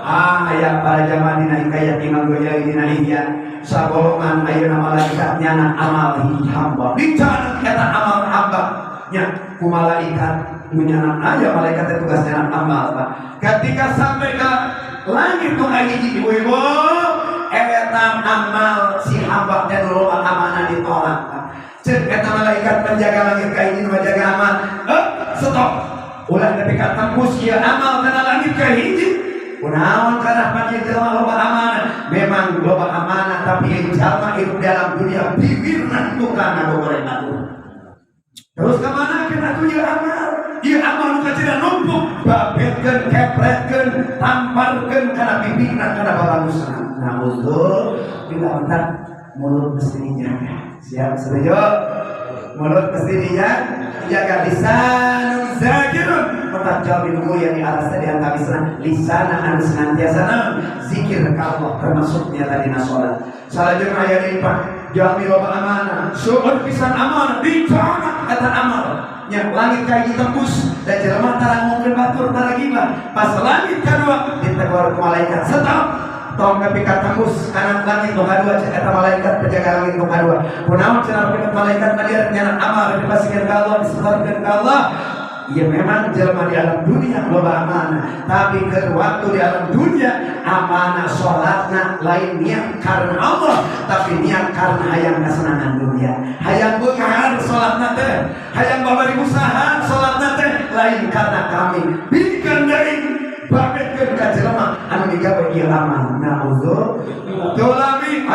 Aya para jamaah dina hikayat Imam Ghazali dina Ihya sagolongan ayeuna malaikat nyana amal hamba dicatat eta amal hamba nya ku malaikat nu nyana aya malaikat teh tugas nyana amal Pak. Ketika sampai ke langit nu hiji ibu-ibu eta amal si hamba dan loba amanah ditolak. Cek eta malaikat penjaga langit ka hiji nu menjaga amal. Stop. Ulah nepi ka tembus ieu amal kana langit ka hiji. Kunaon kana panjang jelema loba amanah. Memang loba amanah tapi ieu jalma hidup dalam dunia bibirna tukang ngagoreng batur. Terus ka mana kana tuh ieu amal? Ieu amal nu kacida numpuk, babetkeun, kepretkeun, tamparkeun kana bibirna kana babagusna. Nauzubillah bentar mulut mesti dijaga. Siap setuju? Mulut mesti dijaga lisanun zakirun. Tetap jawab di mulia di atas tadi antawisna lisana anu senantiasa zikir ka Allah termasuknya tadi na salat. Salajengna aya deui Pak, jami loba amanah, seueur pisan amanah dicanak eta amal. Nya langit ka hiji tembus dan jelema tara ngomongkeun batur tara gibah. Pas langit kadua ditegur ku malaikat, stop. Tong nepi ka tembus kana langit nu kadua cek eta malaikat penjaga langit nu kadua. Kunaon cenah malaikat tadi nyana amal dipasihkeun ka Allah disetorkeun ka Allah. Ya memang jelema di alam dunia loba amanah, tapi ke waktu di alam dunia amanah sholatna lain niat karena Allah, tapi niat karena hayang kesenangan dunia. Hayang beunghar sholatna teh, hayang babari usaha sholatna teh lain karena kami. Bikeun deui babetkeun ka jelema anu migawe ieu amal. Nauzubillah. Dolami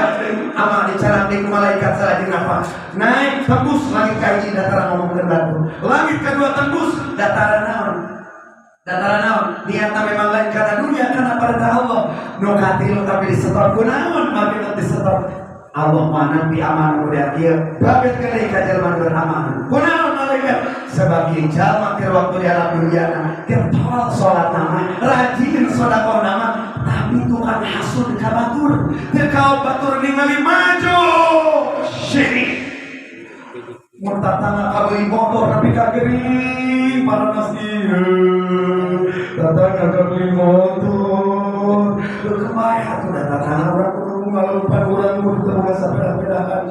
amal dicarang di malaikat salajengna apa? Naik tembus langit ka hiji dataran ngomongkeun batur. Langit kedua tembus dataran naon? Dataran naon? Niatna memang lain karena dunia karena perintah Allah. Nu katilu tapi disetor kunaon make disetor. Allah mah nampi amanah udah ieu babetkeun deui ka jelema nu beramanah. Kunaon malaikat? Sebab ieu jalma keur waktu di alam dunia keur tol salat nama, rajin sedekah nama, tapi tukang hasud ka batur. Teu kaum batur ningali maju syirik. Mun tatangga kabeli motor tapi ka gering paranas ieu. Tatangga kabeli motor. Teu kebaya atuh da tatangga urang kudu ngalupan urang kudu teu boga sapeda-pedaan.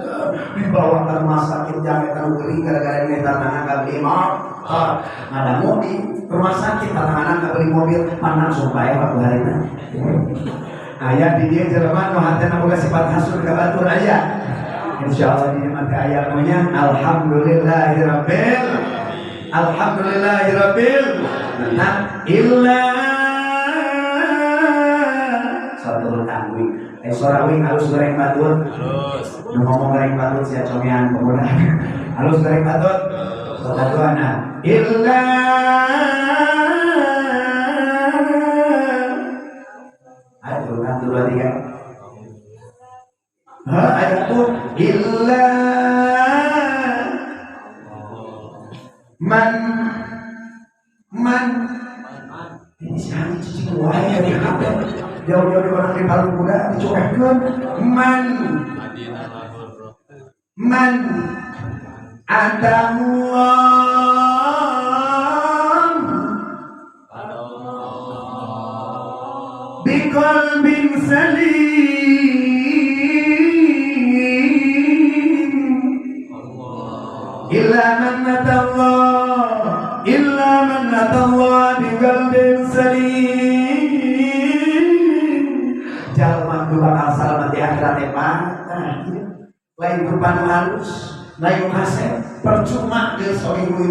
Dibawa ke rumah sakit jangan terlalu gering gara-gara ini tatangga kabeli motor. Ngadamu di rumah sakit tatangga kabeli mobil pan langsung bae waktu harita. Aya di dieu jelema nu hatena boga sifat hasud ka batur aya. Insyaallah di mah teh aya nya alhamdulillahirabbil alhamdulillahirabbil nah illa satu tangguh suara wing halus goreng batur. Halus. Nu ngomong goreng batur sia comean pemuda. Halus goreng patut. Satuana illa aduh 1 2 3. Ha ayat tuh illa man ini si cicing wae di HP jauh-jauh di orang di Palu Kuda dicuekkeun man atahullah biqalbin salim illa man atallah illa man atallah biqalbin salim. Jalma nu bakal salamat di akhirat teh mah lain rupa nu halus lain kasep percuma geus oge ibu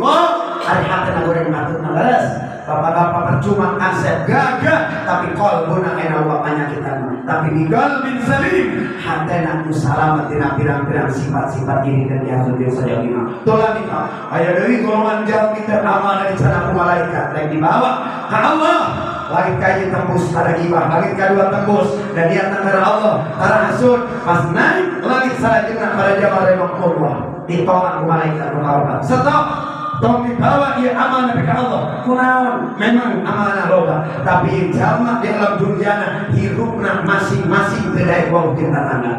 ari hatena goreng matut mah leres. Bapak-bapak percuma kasep gagah tapi qalbuna ena wa panyakitan tapi biqalbin salim hatena nu salamat dina pirang-pirang sifat-sifat ini dan diatur dia saja lima tola minta aya deui golongan jalmi teh amanah dicana ku malaikat rek dibawa ka Allah. Langit kayu tembus pada gibah, langit kedua tembus dan dia antara Allah, antara hasud pas naik langit salajengna pada jamal remok Allah ditolak ku malaikat nu stop. Tong dibawa ia amanah ke Allah. Kunaon memang amanah loba, tapi jalma di alam dunyana hirupna masing-masing teu daek wau jeung tatangga.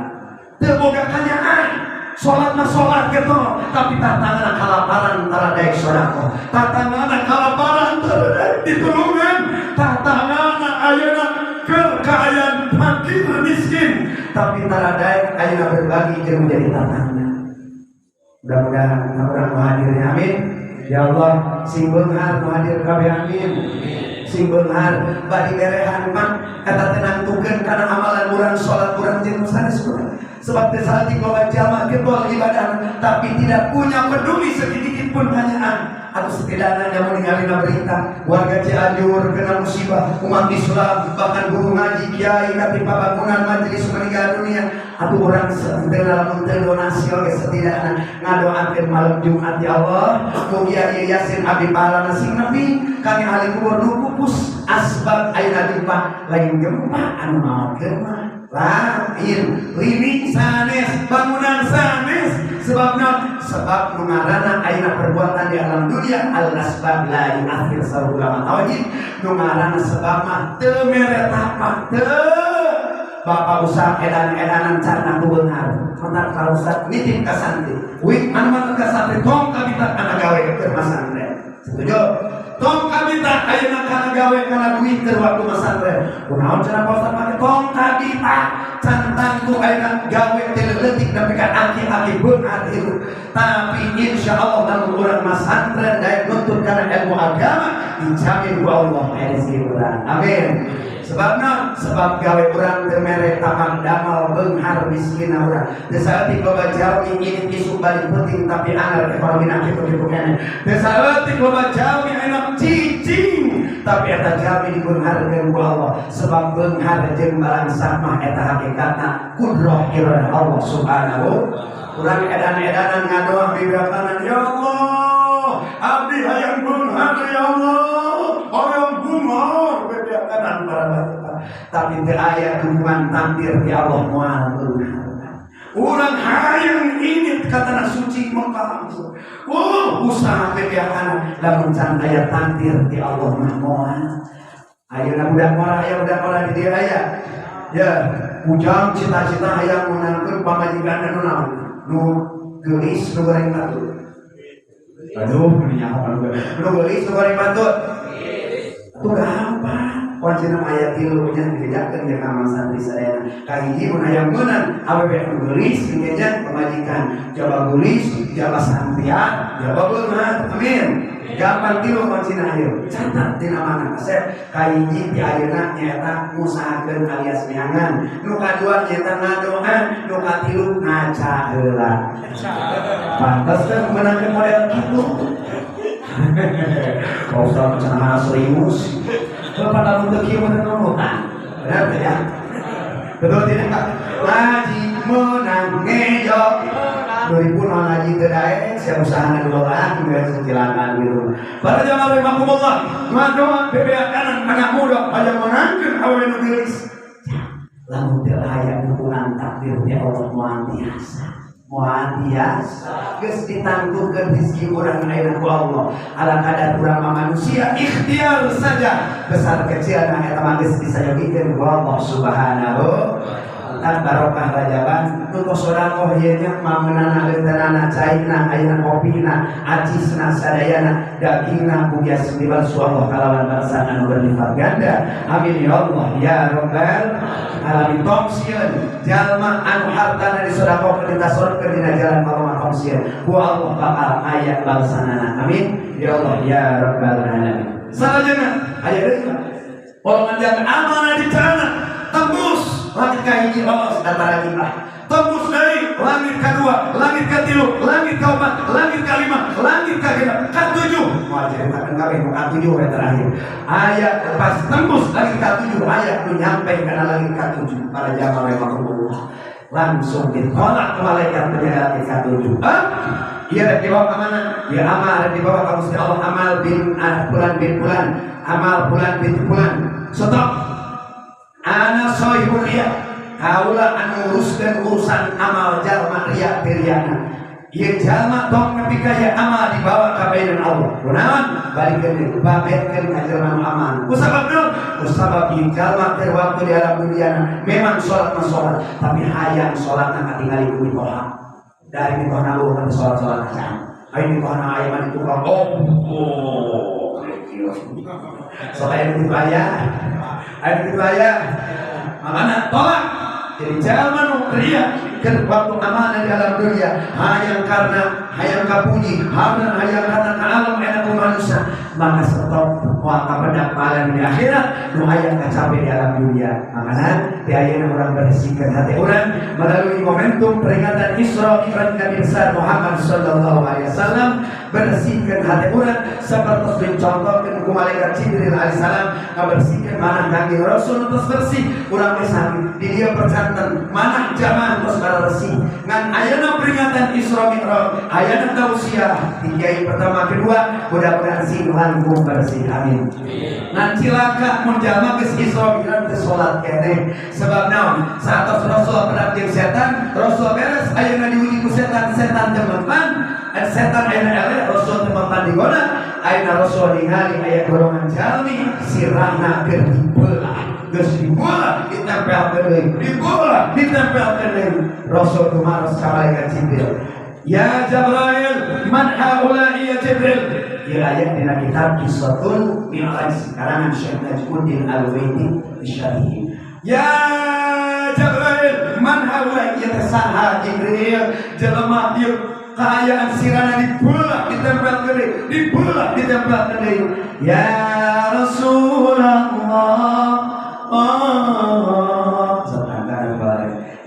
Teu boga kanyaan, salat mah salat getol, tapi tatanggana kalaparan tara daek sedekah. Tatanggana kalaparan tara daek ditulungan, tatanggana ayeuna keur kaayaan fakir miskin, tapi tara daek ayeuna berbagi jeung menjadi tatangga. Mudah-mudahan urang hadirnya amin. Ya Allah, sing beunghar nu hadir kabeh amin. Sing beunghar bari berehan mah eta teh nangtukeun kana amalan urang salat urang jeung sanes urang. Sebab teh salati loba jalma getol ibadah tapi tidak punya peduli sedikit pun hanyaan atau setidaknya mau ninggalin berita warga Cianjur kena musibah umat Islam bahkan guru ngaji kiai katimpa bangunan majelis meninggal dunia atau orang dalam donasi oge setidaknya ngadoakeun malam Jumat ya Allah mugia ieu Yasin abdi pahalana sing nepi kami ahli kubur nu pupus asbab ayeuna gempa lain gempa anu maotkeun mah lain lini sanes bangunan sanes sebabna sebab nu ngaranna ayeuna perbuatan di alam dunia al asbab la yu'athir saur ulama tauhid nu ngaranna sebab mah teu mere tapak teu bapak usaha edan-edanan carna ku beunghar mentak ka ustad nitip ka santri wih anu mah ka santri tong kabita kana gawe keur masantren setuju tong kabita ayeuna kana gawe kana duit keur waktu masantren kunaon cenah Pak Ustad make tong kabita can tangtu ayeuna gawe teh leutik nepi ka aki-aki beunghar hirup tapi insyaallah lamun urang masantren daek nuntut kana ilmu agama dijamin ku Allah rezeki urang amin. Sebabna sebab gawe urang teu mere tapak damal beunghar miskin urang teu saeutik loba jalmi ini isuk balik penting tapi anger ekonomina kitu-kitu keneh teu saeutik loba jalmi enak cicing tapi eta jalmi dibeungharkeun ku Allah sebab beunghar jeung balangsa mah eta hakikatna kudroh iradah Allah subhanahu. Urang edan-edanan ngadoa bibirakanan ya Allah abdi hayang beunghar ya Allah hayang beunghar bibirakanan para bapak tapi teu aya dukungan takdir ti Allah moal beunghar. Urang hayang ini ka tanah suci Mekah. Oh, usaha bebeyakanan lamun can aya takdir ti Allah mah moal. Ayeuna budak moal aya budak moal di dieu aya. Ya, ujang cita-cita hayang meunangkeun pamajikan anu naon? Nu geulis nu goreng patut. Aduh, nyaho anu nu geulis nu goreng patut. Atuh gampang. Kuncina aya tilu nya dibejakeun jeung ka santri sadayana. Kahiji mun hayang meunang awewe nu geulis digejan pamajikan. Jaba geulis, jaba santrian, jaba beunghar. Amin. Gampang tilu kuncina ayeuna. Catat dina mana kasep. Kahiji ti ayeuna nyaeta ngusahakeun alias neangan. Nu kadua nyaeta ngadoa, nu katilu ngaca heula. Pantes teh meunangkeun model kitu. Kau usah cenah serius. Bapak lamun teu kieu mah nurutan. Benar teh ya? Betul tidak? Ngaji menang ngejo. 2000 naon haji teu daek sia usahana dua orang geus silakan gitu. Para jamaah rahimakumullah, ngadoa bebeakanan anak muda hayang menangkeun awewe nu geulis. Lamun teu aya dukungan takdir ti Allah moal tiasa. Moal tiasa. Geus ditangtukeun rezeki urang ayeuna ku Allah. Ala kadar urang mah manusia ikhtiar saja. Besar kecil na eta mah geus disayogikeun ku Allah Subhanahu tan barokah rajaban nu tos sodakoh ieu nya mamenana leuteunana caina ayeuna kopina acisna sadayana dagingna mugia dibalas ku Allah kalawan balasan anu berlipat ganda. Amin ya Allah ya rabbal alamin. Tong sieun jalma anu hartana disodakohkeun ditasorkeun dina jalan Allah tong sieun ku Allah bakal aya balasanana. Amin ya Allah ya rabbal alamin. Salajengna aya deui golongan yang amanah di celana tembus langit kahiji lolos antara jumlah tembus dari langit kedua, langit ketilu, langit keempat, langit kelima, langit kegenap, ketujuh. Mau ceritakan kabeh nu katujuh yang terakhir. Ayat pas tembus langit ketujuh, ayat nu nyampe kana langit ketujuh. Para jamaah rahimakumullah. Langsung ditolak ke malaikat penjaga langit ketujuh. Hah? Iya rek dibawa ke mana? Ya amal rek dibawa ke Gusti Allah amal bin fulan bin fulan, amal fulan bin fulan. Stop. Ana sohibul riya. Kaula anu nguruskeun urusan amal jalma riya tiriyana. Ieu jalma tong nepi ka ieu amal dibawa ka badan Allah. Kunaon? Balikeun deui, babetkeun ka jalma nu amal. Ku sabab naon? Ku sabab ieu jalma keur waktu di alam dunia memang salat mah salat, tapi hayang salatna katingali ku mitoha. Dari mitohna eueuh teh salat-salat acan. Ayo mitohna aya mah di tukang. Oh. Sok aya nu kitu aya. Aya nu kitu aya. Makana tolak. Jadi jalma nu ria keur waktu amanah di alam dunia hayang karena hayang kapuji, hayang hayang karena ka alam enak ku manusia, maka stop moal kapendak malam di akhirat nu hayang kacape di alam dunia. Makana di ayeuna urang bersihkan hati urang melalui momentum peringatan Isra Mi'raj Nabi besar Muhammad sallallahu alaihi wasallam, bersihkan hati urang seperti dicontohkeun ku malaikat Jibril alaihissalam ngabersihkeun manah Kangjeng Rasul terus bersih urang geus di dia percanten manah jamaah terus bersih. Ngan ayeuna peringatan Isra Mi'raj ayeuna tausiah di kiai pertama kedua mudah-mudahan sing langkung bersih. Amin. Ngan cilaka mun jalma geus Isra Mi'raj teu salat keneh. Sebab naon? Saatos Rasul pernah jeung setan, Rasul beres ayeuna diuji ku setan, setan teu mempan, setan ayeuna eleh, Rasul teu mempan digoda, ayeuna Rasul ningali aya golongan jalmi sirahna keur dibelah. Geus dibelah ditempelkeun deui, dibelah ditempelkeun deui. Rasul kumaros ka malaikat Jibril. Ya Jibril, man haula'i ya Jibril? Ieu aya dina kitab Qissatul Mi'raj karangan Syekh Najmuddin Al-Waiti Syarihi. Ya Jibril, man haula'i ya saha Jibril? Jelema ieu kaayaan sirana dibelah ditempelkeun deui, dibelah ditempelkeun deui. Ya Rasulullah. Oh,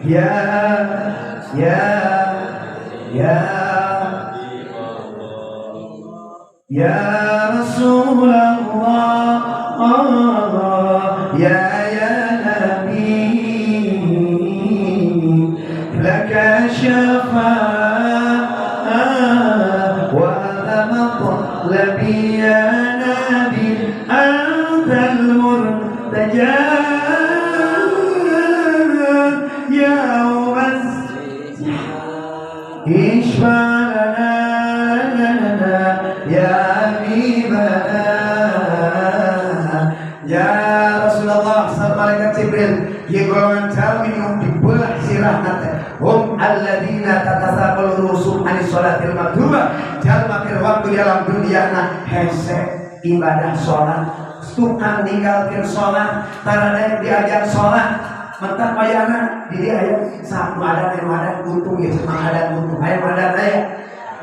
ya ya ya ya Rasulullah, oh, ya ya Nabi, laka syafa'ah wa matlabi ya Nabi, antal murtaja yaumas ishfa lana ya habibana ya Rasulullah. Sa malaikat Jibril ieu golongan jalmi nu dibelah sirahna teh hum alladzina tatasaqalu rusum anis sholatil maktubah. Jalma keur waktu di alam dunia na hese ibadah sholat, tukang ninggalkeun sholat, tara daek diajak sholat, mentak wayahna di dia aya saat nu adan aya nu adan untung ya cuma adan untung aya nu adan aya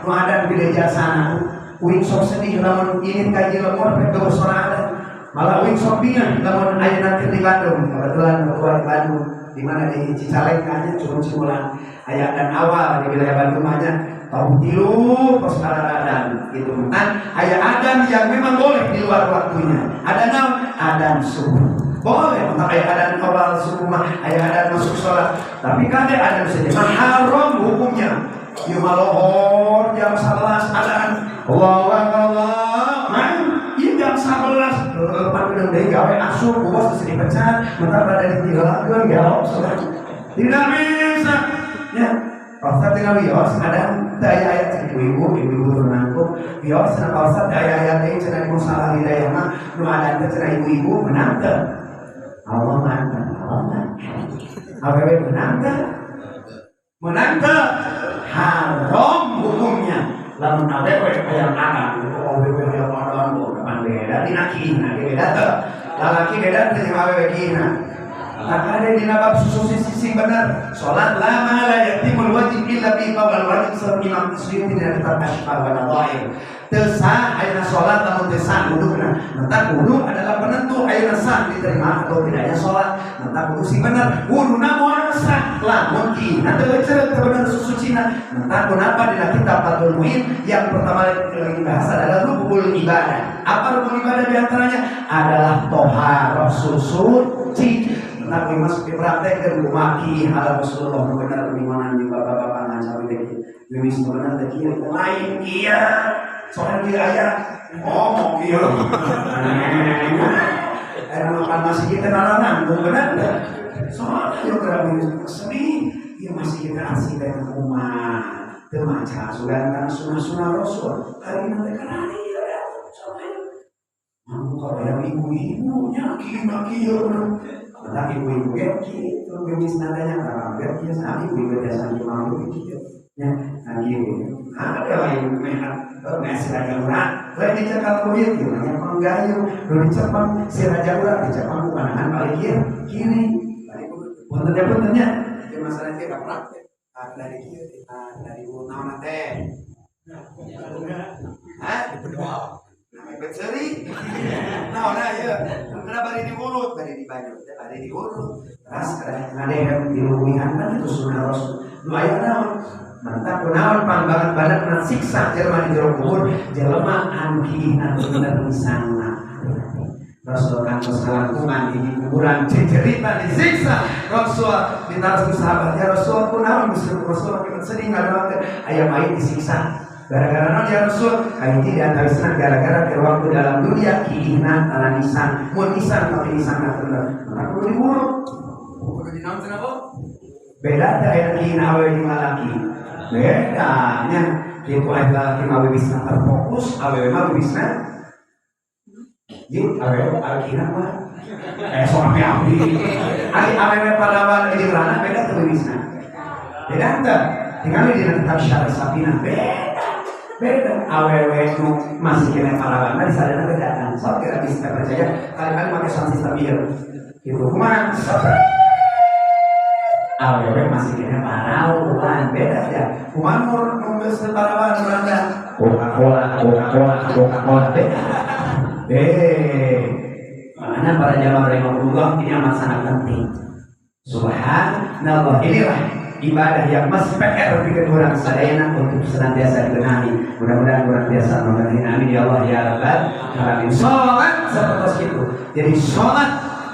nu adan gede jasana. Uing sok sedih lamun ingin kaji lemur pek geus adan, malah uing sok bingung lamun ayeuna keur di Bandung. Kebetulan keluar di Bandung di mana di Cicalengka nya curug Cimulang aya adan awal di wilayah Bandung mah nya tahun tilu kos adan gitu kan. Aya adan yang memang boleh di luar waktunya, ada naon adan subuh boleh, maka aya adan awal subuh mah aya adan masuk sholat, tapi kade adan saja mah haram hukumnya. Ieu mah lohor jam 11 adan. Allahu akbar Allah. Mang, ieu jam 11. Heuh, pan kedeung deui gawe asup bos geus dipecat, mentar rada ditinggalkeun gelo saudara. Tidak bisa. Ya, Pak Ustaz tinggal wios ada teu aya ayat cek ibu-ibu, ibu-ibu turun nangkuk. Wios cenah Pak Ustaz teu aya ayat deui cenah di musola hidayah mah nu adan teh cenah ibu-ibu menang teu? Allah mantap, Allah mantap. Awewe menang teu? Menang teu? Haram hukumnya. Lamun awewe hayang adan, awewe hayang adan, oh, pan beda dina kiina ge beda teu? Lalaki beda teu jeung awewe kiina. Maka ada di bab susu sisi benar. Salat lama la yatimul wajib illa bi wal wajib salat Imam Suyuti dina kitab Asy-Syfa wa Nadhair. Teu sah ayeuna salat lamun teu sah wuduna. Mentak wudu adalah penentu ayeuna sah diterima atau tidaknya salat. Mentak wudu sing bener, wuduna moal sah lamun kiina teu ecereut teu bener susucina. Mentak kunapa dina kitab Fathul Muin yang pertama dibahas adalah rukun ibadah. Apa rukun ibadah di antaranya? Adalah toharoh susuci. Nah, kuwi mas dipraktekkeun kumaki hal Rasulullah nu bener di mana jeung bapak-bapak ngacawi teh kieu. Wis nu bener teh kieu lain kieu. Soalnya kieu aya ngomong kieu. Aya makan masih kita nalangan nu bener teh. Soalnya yo geura sedih, ieu masih kita asih teh kumaha. Teu maca sugan kana sunah-sunah Rasul. Hari teh kana ieu soalnya. Mampu kabayang ibu-ibunya kieu kieu. Nah, ibu-ibu ge kitu geus nadanya barang ge kieu sami ibu-ibu biasa imam kieu. Nya, nah kieu. Ada lain mehat meh si raja urat. Lain dicekal ku ieu kieu nya panggayung. Nu dicepeng si raja urat dicepeng ku panangan balik kieu kiri. Balik punten ya punten nya. Ieu masalah kieu ka praktek. Dari kieu dari naon teh? Hah? Namanya berseri. Nah, nah ya. Kenapa bari diurut, bari dibanyu, bari diurut. Terus ngadehem diluwihan kan itu sunnah Rasul. Nu aya naon? Mantap kunaon pang banget badan na siksa jelema di jero kubur, jelema anu kiihna bener misalna. Rasul kan ngalangkungan di kuburan cerita disiksa. Rasul ditaros ku sahabat, ya Rasul kunaon Gusti Rasul kieu sedih ngadoakeun aya mayit disiksa. Gara-gara non ya Rasul, kayak tidak antawisna gara-gara ke waktu dalam dunia kiihna talanisan, mun nisan tapi nisan bener. Maka kudu diurut. Kudu dinaon cenah Bu? Beda teh aya kiihna awewe jeung lalaki. Beda nya. Kitu aya lalaki mah bisa terfokus, awewe mah bisa. Yuk, awewe kiihna mah sok api-api. Ari awewe parawan jeung lana beda teu bisa. Beda teh. Tinggal di kitab Syarah Safinah beda. Beda awewe nu masih kena parawan mah disadana bedaan. Sok kira bisa percaya kali-kali make sound system ieu. Gitu kumaha? Awewe masih kena parawan beda ya. Kumaha nu geus parawan urang Coca-Cola, Coca-Cola, Coca-Cola beda. Makanya para jamaah rahimahullah ini amat sangat penting. Subhanallah, inilah ibadah yang masih PR bikin orang sadayana untuk senantiasa dibenahi. Mudah-mudahan orang biasa membenahi. Amin ya Allah ya Rabbal alamin. Salat seperti itu. Jadi salat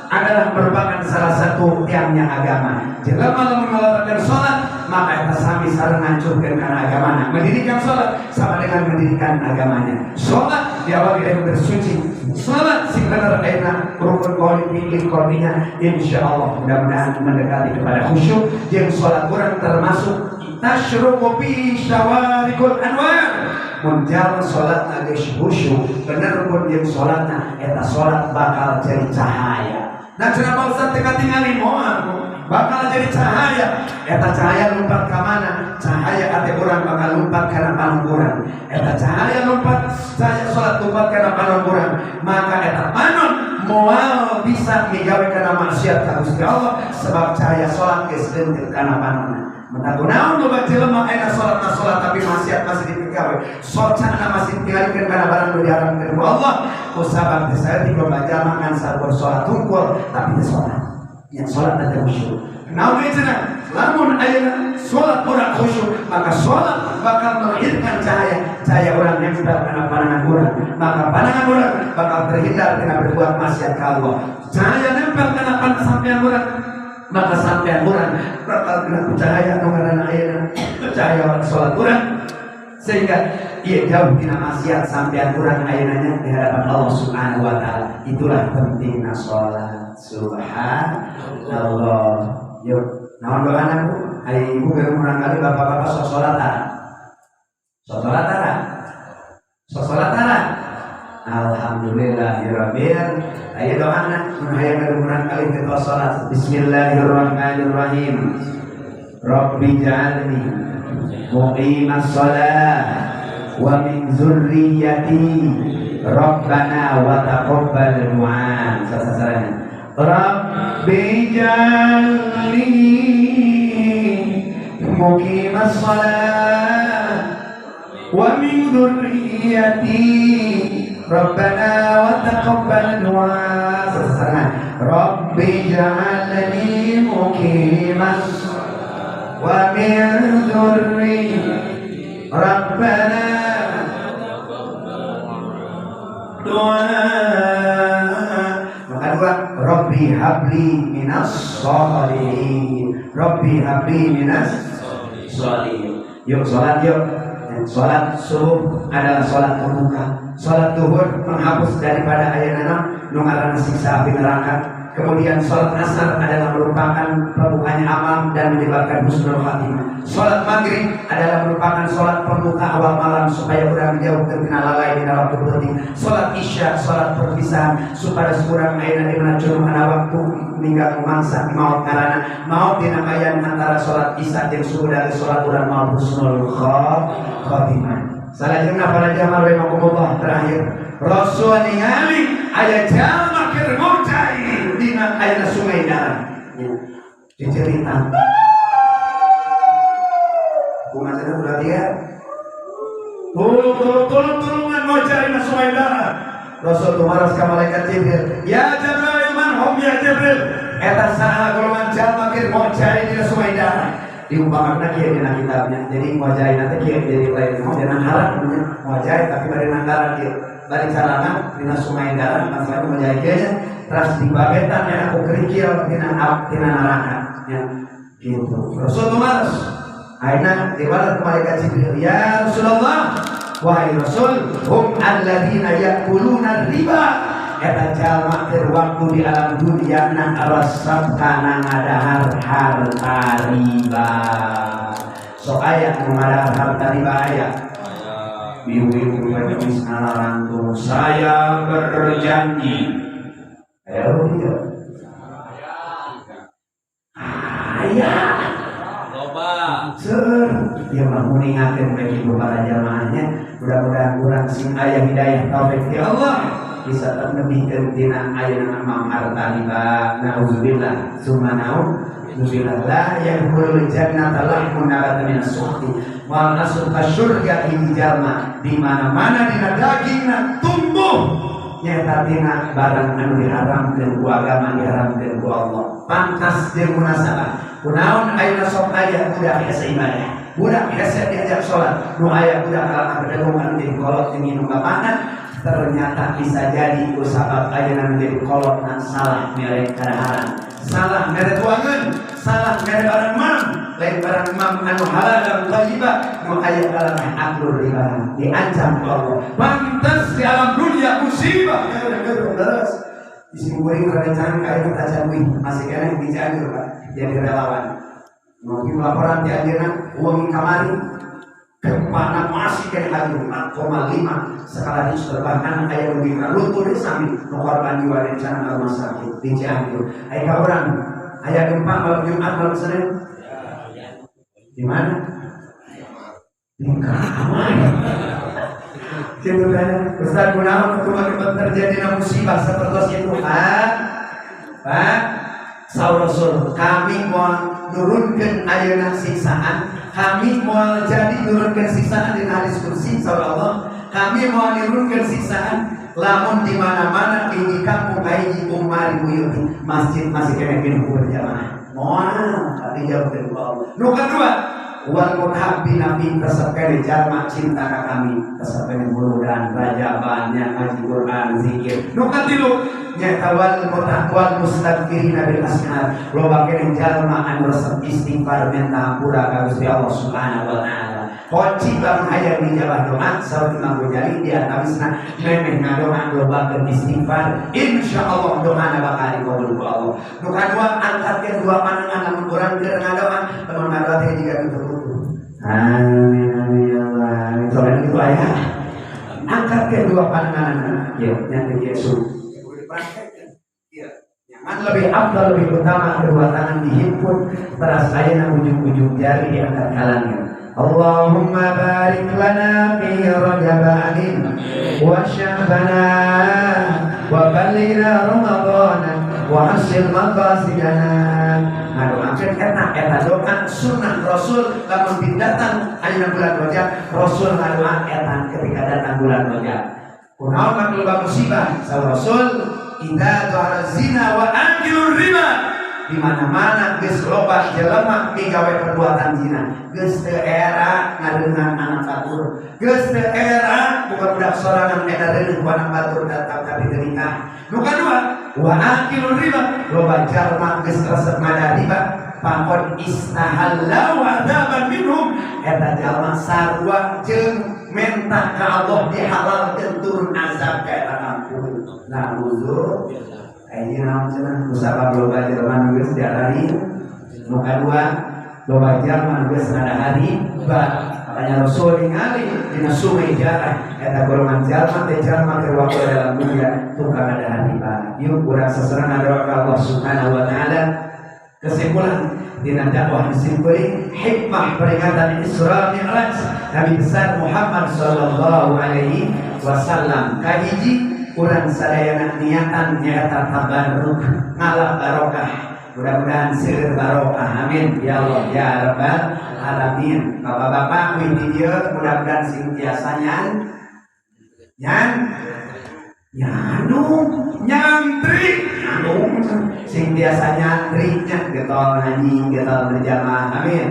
adalah merupakan salah satu tiangnya agama. Jelema lamun melakukan salat, maka eta sami sareng ngancurkeun kana agamana. Mendirikan salat sama dengan mendirikan agamanya. Salat diawali dari bersuci. Salat sing bener ayeuna rukun qouli fi'li qalbinya insyaallah mudah-mudahan mendekati kepada khusyuk. Jeung salat urang termasuk tasyruqu bi syawarikul anwar. Mun jalma salatna geus khusyuk, bener pun jeung salatna eta salat bakal jadi cahaya. Nah, cenah Pak Ustaz teh katingali moal bakal jadi cahaya. Eta cahaya lompat ka mana? Cahaya ate urang bakal lompat kana panon urang. Eta cahaya lompat, cahaya salat lompat kana panon urang. Maka eta panon moal bisa migawe kana maksiat ka Gusti Allah sebab cahaya salat geus leunteuh kana panonna. Mata kunaon loba jelema aya salat na salat tapi maksiat masih dipigawe. Socana masih ditinggalikeun kana barang nu diharamkeun ku Allah. Ku sabab teh saeutik loba jalma ngan sakur salat hungkul tapi teu salat. Yang salat teh khusyuk. Naon deui cenah? Lamun ayeuna salat urang khusyuk, maka salat bakal melahirkan cahaya. Cahaya urang nempel kana pandangan urang. Maka pandangan urang bakal terhindar tina berbuat maksiat ka Allah. Cahaya nempel kana sampean urang. Maka sampean urang bakal kena cahaya nu ngaranna ayeuna cahaya salat urang sehingga ia jauh tina maksiat sampean urang ayeuna di hadapan Allah Subhanahu wa taala. Itulah pentingna salat. Subhanallah. Yuk, naon doana Bu? Ari ibu keur urang kali bapak-bapak sok salat tara. Sok salat tara. Sok salat tara. Alhamdulillahirabbil. Aya doana mun hayang urang kali teu salat. Bismillahirrahmanirrahim. Rabbi ja'alni muqimas shalah wa min dzurriyyati rabbana wa taqabbal du'a. Sasarannya Rabbi ja'alni muqimas shalah wa min dzurriyyati rabbana wa taqabbal du'a. Sasarannya Rabbi ja'alni muqimas wa min dzurriyyati rabbana doa. Maka dua, Rabbi habli minas sholihin. Rabbi habli minas sholihin. Yuk sholat yuk. Sholat subuh adalah sholat pembuka. Sholat duhur menghapus daripada ayana nu ngaranna siksa api neraka. Kemudian sholat asar adalah merupakan pembukanya amal dan menyebabkan husnul khatimah. Sholat maghrib adalah merupakan sholat pembuka awal malam supaya urang jauh tina lalai dina waktu penting. Sholat isya, sholat perpisahan supaya urang ayeuna di mana curug kana waktu ninggal mangsa maut karana maut dina bayan antara sholat isya jeung subuh dari sholat urang maut husnul khatimah. Salajengna para jamaah rahimakumullah terakhir Rasul ningali aya jalma keur ngocai dina ayeuna sungai darah. Dicerita. Kumaha udah dia? Tolong ngocai dina sungai darah. Rasul tumaros ka malaikat Jibril. Ya Jibril man hum ya Jibril. Eta saha golongan jalma keur ngocai dina sungai darah. Diumpamakan kieu dina kitabnya. Jadi ngocai teh kieu jadi lain mau dina haram ngocai tapi bari nanggaran kieu. Bari carana dina sungai darah masalahnya ngocai kieu nya teras dibabetan nya ku kerikil tina neraka nya gitu. Rasul tumaros ayeuna diwaler ku malaikat Jibril, ya Rasulullah, wahai Rasul, hum alladzina ya'kuluna riba. Eta jalma keur waktu di alam dunia na resep kana ngadahar harta riba. Sok aya nu ngadahar harta riba aya. Ibu-ibu majelis ngalarantung saya berjanji. Ayo dia. Aya. Loba. Seur, ieu mah muningakeun bagi ibu para jamaahnya. Mudah-mudahan urang sing aya hidayah taufik ya Allah. Bisa lebihkeun tina ayeuna mamang harta riba. Nauzubillah summa nauzubillah la yadkhulul jannata lahmun nabata minas suhti wal nasru kasyurga hiji jalma di mana-mana dina dagingna tumbuh nyata tina barang anu diharamkeun ku agama diharamkeun ku Allah. Pantas jeung munasabah kunaon ayeuna sok aya budak hese ibadah, budak hese diajak salat, nu aya budak kalah bedegong anu jadi kolot jeung nginum bapana. Ternyata bisa jadi usabab ayeuna menjadi kolot dan salah mere kadaharan, salah mere tuangan, salah mere barang mam, lain barang mam anu halal dan thayyibah nu aya dalam aklur riba diancam ku Allah. Pantas di alam dunia musibah terus di simkuring rencana ka eta tacanwi masih keneh di Cianjur Pak jadi relawan. Mungkin laporan di anjeunna uang kamari gempa masih kena lagi 4,5 skala Richter bahkan aya nu runtuh deui sami nu korban jiwa rencana rumah sakit di Cianjur. Aya ka urang aya gempa malam Jumat malam Senin di mana? Di kamar. Kitu teh Ustaz kunaon kumaha terjadi musibah seperti itu? Pak, Pak, saur Rasul kami mau nurunkeun ayeuna siksaan, kami mau jadi nurunkeun siksaan di hadis kursi saur Allah, kami mau nurunkeun siksaan lamun di mana-mana di kampung hiji umari buyuti masjid masih kena pinuh berjamaah. Moal tapi jauh dari Allah. Nu kedua, wal mutahabbina fi resep keneh jalma cinta ka kami resep keneh muludan rajaban nya ngaji Quran zikir. Nu katilu nyaeta wal mutaqwal mustaghfirina bil ashar loba keneh jalma anu resep istighfar minta hampura ka Gusti Allah Subhanahu wa taala. Kunci bangun hayang dijabah doa saur Imam Ghazali di antawisna memeh ngadoa lobakeun istighfar insyaallah doana bakal dikabul ku Allah. Nu kadua angkatkeun dua panangan lamun urang keur ngadoa lamun ngadoa teh jiga kitu. Amin amin ya Allah. Amin. Soalnya kitu aya. Angkatkeun dua panangan ieu nya teh Yesus. Nyaman lebih afdal lebih utama kedua tangan dihimpun teras ayeuna ujung-ujung jari diangkat ka langit. Allahumma barik lana fi Rajabanin wa Sya'bana wa ballighna Ramadhana wa hasil maqasidana. Ngadoakeun eta eta doa sunnah Rasul lamun bindatang ayeuna bulan Rajab, Rasul ngadoa eta ketika datang bulan Rajab. Kunaon mah loba musibah saur Rasul idza dhahara zina wa akilur riba. Di mana-mana geus loba jelema migawe perbuatan zina. Geus teu era ngareungan anak batur. Geus teu era bukan budak sorangan eta reuneuh ku anak batur datang tapi teu nikah. Nu kadua wa akilur riba loba jalma geus resep ngada riba faqad istahallau adzaban minhum eta jalma sarua jeung menta ka Allah dihalalkeun turun azab ka eta kampung. Nauzubillah. Ayeuna naon cenah kusabab loba jelema nu geus diarani nu kadua loba jalma nu geus ngadahari riba. Makanya Rasul ningali dina sungai jarah eta golongan jalma teh jalma keur waktu dalam dunia tukang ngadahar riba. Yuk urang sasaran ngadoa ka Allah Subhanahu wa taala. Kesimpulan dina dakwah disimpulin hikmah peringatan Isra Mi'raj Nabi besar Muhammad sallallahu alaihi wasallam. Kahiji urang sadayana niatan nyaeta tabarruk ngalap barokah. Mudah-mudahan seueur barokah. Amin ya Allah ya rabbal alamin. Bapak-bapak wih di dieu mudah-mudahan sing tiasa nyan nyan nyanu nyantri anu sing biasa nyantri nya getol ngaji getol berjamaah. Amin.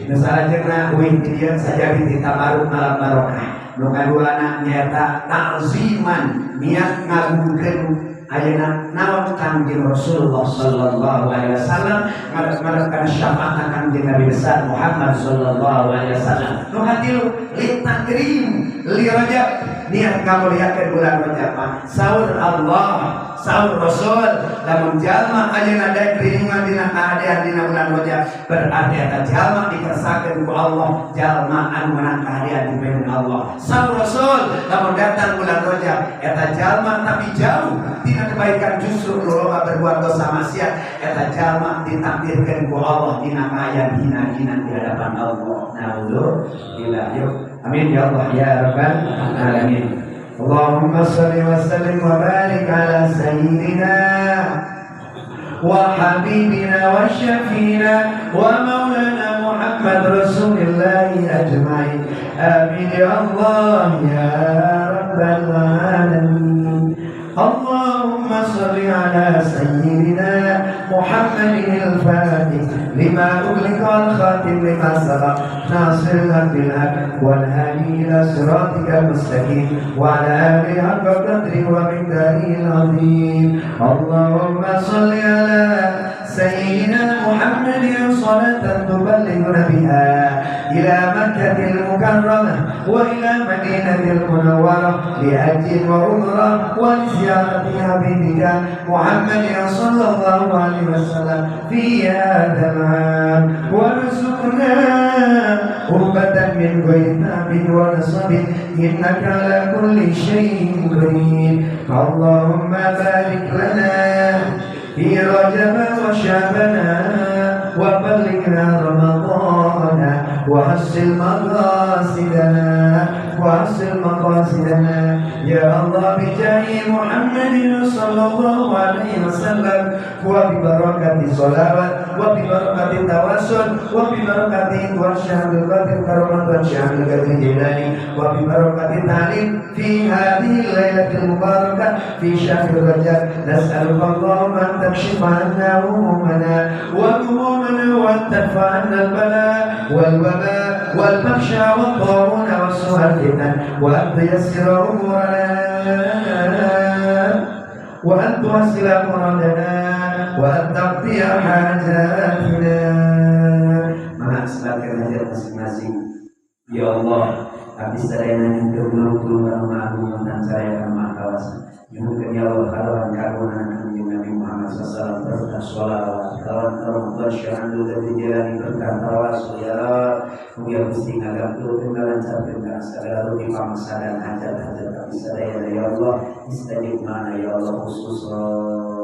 Nu salajengna wih di dieu sajabi ti tabarruk ngalap barokah. Nu kaduana nyaeta ta'ziman niat ngagungkeun ayeuna naon Kangjeng Rasulullah sallallahu alaihi wasallam ngarep-ngarepkeun syafaat Kangjeng Nabi besar Muhammad sallallahu alaihi wasallam. Nu katilu litakrim li Rajab niat ngamuliakeun bulan Rajab. Saur Allah saur Rasul lamun jalma ayeuna daek rinungan dina kahadean dina bulan Rajab berarti eta jalma dikersakeun ku Allah jalma anu menang kahadean di payun Allah. Saur Rasul lamun datang bulan Rajab eta jalma tapi jauh tina kebaikan justru loba berbuat dosa maksiat eta jalma ditakdirkeun ku Allah dina kaayaan hina-hina di hadapan Allah. Nauzubillah. Yuk amin ya Allah ya rabbal alamin. Allahumma shalli wa sallim wa barik ala sayyidina wa habibina wa syafiina wa maulana Muhammad Rasulillah ajmain. Amin ya Allah ya rabbal alamin. Allahumma shalli ala sayyidina Muhammadin al-Fatih lima ughliqa wal khatim lima sabaq nasiril haq bil haq wal hadi ila siratikal mustaqim wa ala alihi haqqa qadrihi wa miqdarihil azim. Allahumma shalli ala sayyidina Muhammadin salatan tuballighuna biha ila Makkatil Mukarramah wa ila Madinatil Munawwarah li hajjin wa umrah wa li ziyarati habibika Muhammadin sallallahu alaihi wasallam fi hadzal 'am warzuqna qurbatan min ghairi ta'bin wa nasabin innaka ala kulli syai'in qadir. Allahumma barik lana fi Rajab wa Sya'bana wa ballighna Ramadhana wa hassil maqasidana wa hassil maqasidana ya Allah bijahi Muhammadin sallallahu alaihi wasallam wa bi barakati sholawat wa bi barakati tawassul wa bi barakati wa syahrul qadr karamat wa syahrul qadr jilani wa bi barakati ta'lim fi hadhihi lailatul mubarakah fi syahril rajab nas'aluka Allahumma an takshifa 'anna humumana wa dhumumana wa an tadfa 'anna al-bala والوباء والفحشاء والطاعون وسوء الفتن وأن تيسر أمورنا وأن توصل مرادنا وأن تقضي حاجاتنا. Maka sebagai hajat masing-masing. Ya Allah, abdi sadayana nyungkeun tulung-tulung ka nu agung dan saya ka maha kawasa. Nyuhunkeun ya Allah kalawan kagungan Kanjeng Nabi Muhammad sallallahu alaihi wasallam berkah sholawat kalawan karomah syahadu dan dijalani berkah tawasul ya Allah. Mugia Gusti ngagangtu ngalancarkeun kana sagala rupi pangsa dan hajat-hajat abdi sadayana ya Allah. Istajib mana ya Allah khususan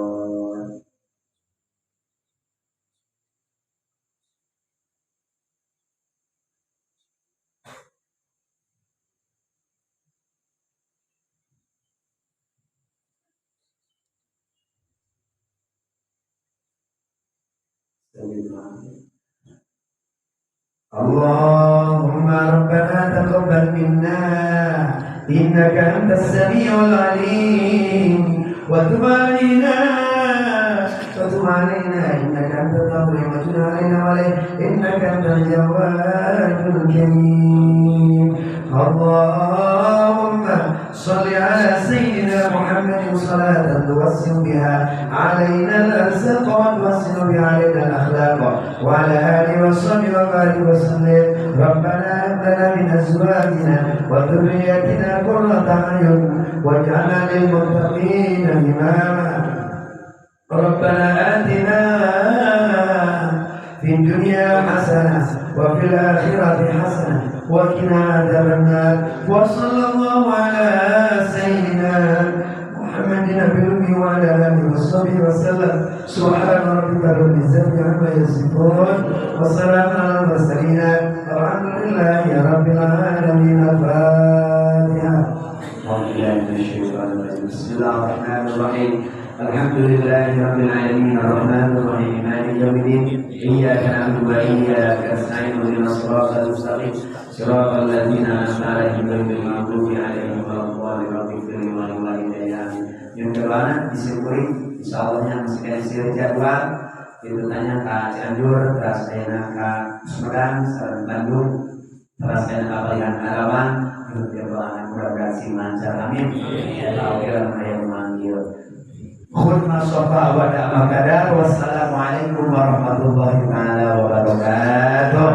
Allahumma rabbana taqabbal minna innaka antas samiul alim wa tub alaina innaka antat tawwabur rahim wa tub alaina wa innaka antal jawwadul karim. Allahumma shalli ala sayyidina Muhammadin salatan tuwassil biha alaina al-arzaq wa tuwassil biha alaina al-akhlaq wa ala alihi wa sahbihi wa barik wa sallim. Rabbana hab lana min azwajina wa dhurriyyatina qurrata a'yun waj'alna lil muttaqina imama. Rabbana atina fid dunya hasanah wa fil akhirati hasanah wa qina adzabannar. Wa sallallahu ala sayyidina Muhammadin nabiyyi wa ala alihi washabihi wasallam. Subhana rabbika rabbil izzati amma yasifun wa salamun alal mursalin walhamdulillahi rabbil alamin. Al-Fatihah. Bismillahirrahmanirrahim. Alhamdulillahi rabbil alamin arrahmanir rahim maliki yaumiddin iyyaka na'budu wa iyyaka nasta'in ihdinas siratal mustaqim siratal ladzina an'amta 'alaihim ghairil maghdubi 'alaihim waladdallin. Rabbighfir li wa liwalidayya. Yang kedua disyukuri insyaallah masih ada jadwal itu tanya ke Cianjur, terus ayeuna ka Sumedang, sareng Bandung, terus ayeuna ka Palihan Karawang, itu jadwal mudah-mudahan sing lancar amin. Ya Allah yang manggil. Khulma sofa wa da'ma kadar. Wassalamualaikum warahmatullahi taala wabarakatuh.